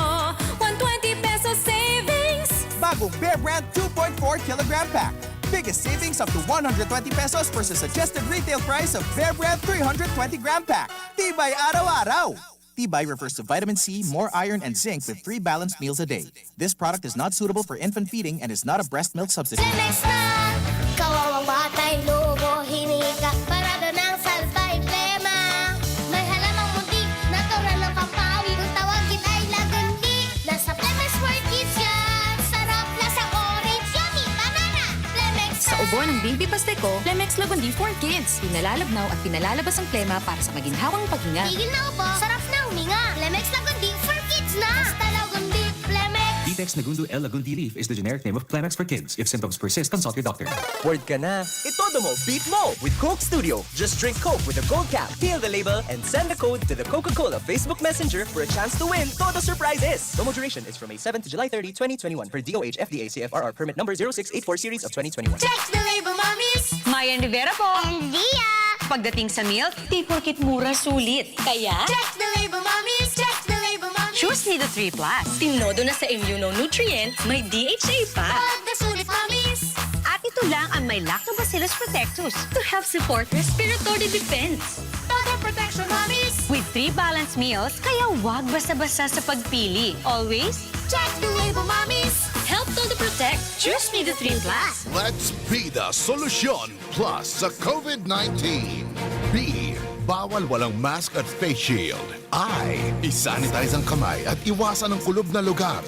One twenty pesos savings! Bagong Bear Brand two point four kilogram pack. Biggest savings up to one hundred twenty pesos versus suggested retail price of Bear Brand three hundred twenty gram pack. Tibay araw-araw! Tibay refers to vitamin C, more iron, and zinc with three balanced meals a day. This product is not suitable for infant feeding and is not a breast milk substitute. Flemex na! Kawawang batay, lubo, hinika, parada ng salbay, plema. May halamang muntik, natural ng pampawi. Kung tawagin ay lagundi, nasa Flemex for Kids yan. Sarap, lasa orange, yummy, banana. Flemex Sa na! Ubo ng Baby Pasteco, Flemex Lagundi for Kids. Pinalalabnaw at pinalalabas ang plema para sa maginhawang paghinga. Tigil na ubo, sarap na huminga. Flemex Lagundi for Kids na! Basta Lagundi, Flemex! Vitex Nagundo L Lagundi Leaf is the generic name of Flemex for Kids. If symptoms persist, consult your doctor. Bored ka na? Itodo mo, beat mo with Coke Studio. Just drink Coke with a gold cap, peel the label, and send the code to the Coca-Cola Facebook Messenger for a chance to win Todo Surprises. Promo duration is from May seven to July thirty, twenty twenty-one, per D O H F D A C F R R permit number zero six eight four series of twenty twenty-one. Check the label, mommies! Mayan Rivera po! And Dia! Pagdating sa milk, di porket mura, sulit. Kaya, check the label, mommies! Check the label, mommies! Choose Nido three plus. Tinodo na sa immunonutrient, may D H A pa. Pag nasulit, mommies! At ito lang ang may Lactobacillus protectus to help support respiratory defense. Todo protection, mommies! With three balanced meals, kaya wag basta-basta sa pagpili. Always, check the label, mommies! Help Todo Protect. Choose Nido three plus. Let's be the solution plus sa COVID nineteen. B, bawal walang mask at face shield. I, isanitize ang kamay at iwasan ang kulob na lugar.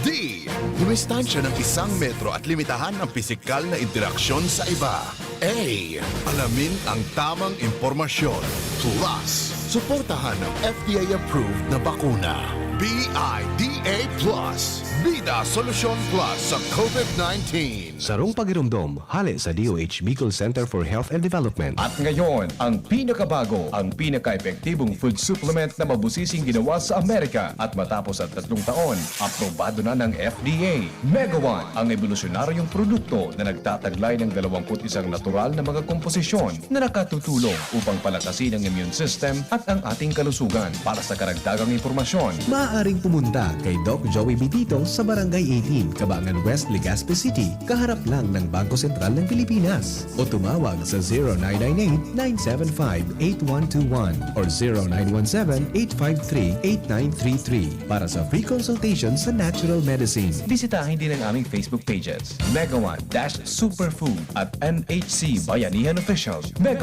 D, dumistansya ng isang metro at limitahan ang pisikal na interaksyon sa iba. A, alamin ang tamang impormasyon. Plus, suportahan ang F D A-approved na bakuna. B I D A plus, Bida Solusyon Plus sa COVID nineteen. Sarong pagiromdom, hale sa D O H Bicol Center for Health and Development. At ngayon, ang pinakabago, ang pinaka-epektibong food supplement na mabusising ginawa sa Amerika. At matapos ang tatlong taon, aprobado na ng F D A. Mega One, ang ebolusyonaryong produkto na nagtataglay ng dalawampu't isang natural na mga komposisyon na nakatutulong upang palakasin ang immune system at ang ating kalusugan. Para sa karagdagang impormasyon, maaaring pumunta kay Doc Joey Bitito sa Barangay eighteen, Cabangan West, Legazpi City, kaharap lang ng Bangko Sentral ng Pilipinas. O tumawag sa zero nine nine eight, nine seven five, eight one two one or zero nine one seven, eight five three, eight nine three three para sa free consultation sa natural medicine. Bisitahin din ang aming Facebook pages, Mega One dash Superfood at N H C Bayanihan Official. Mega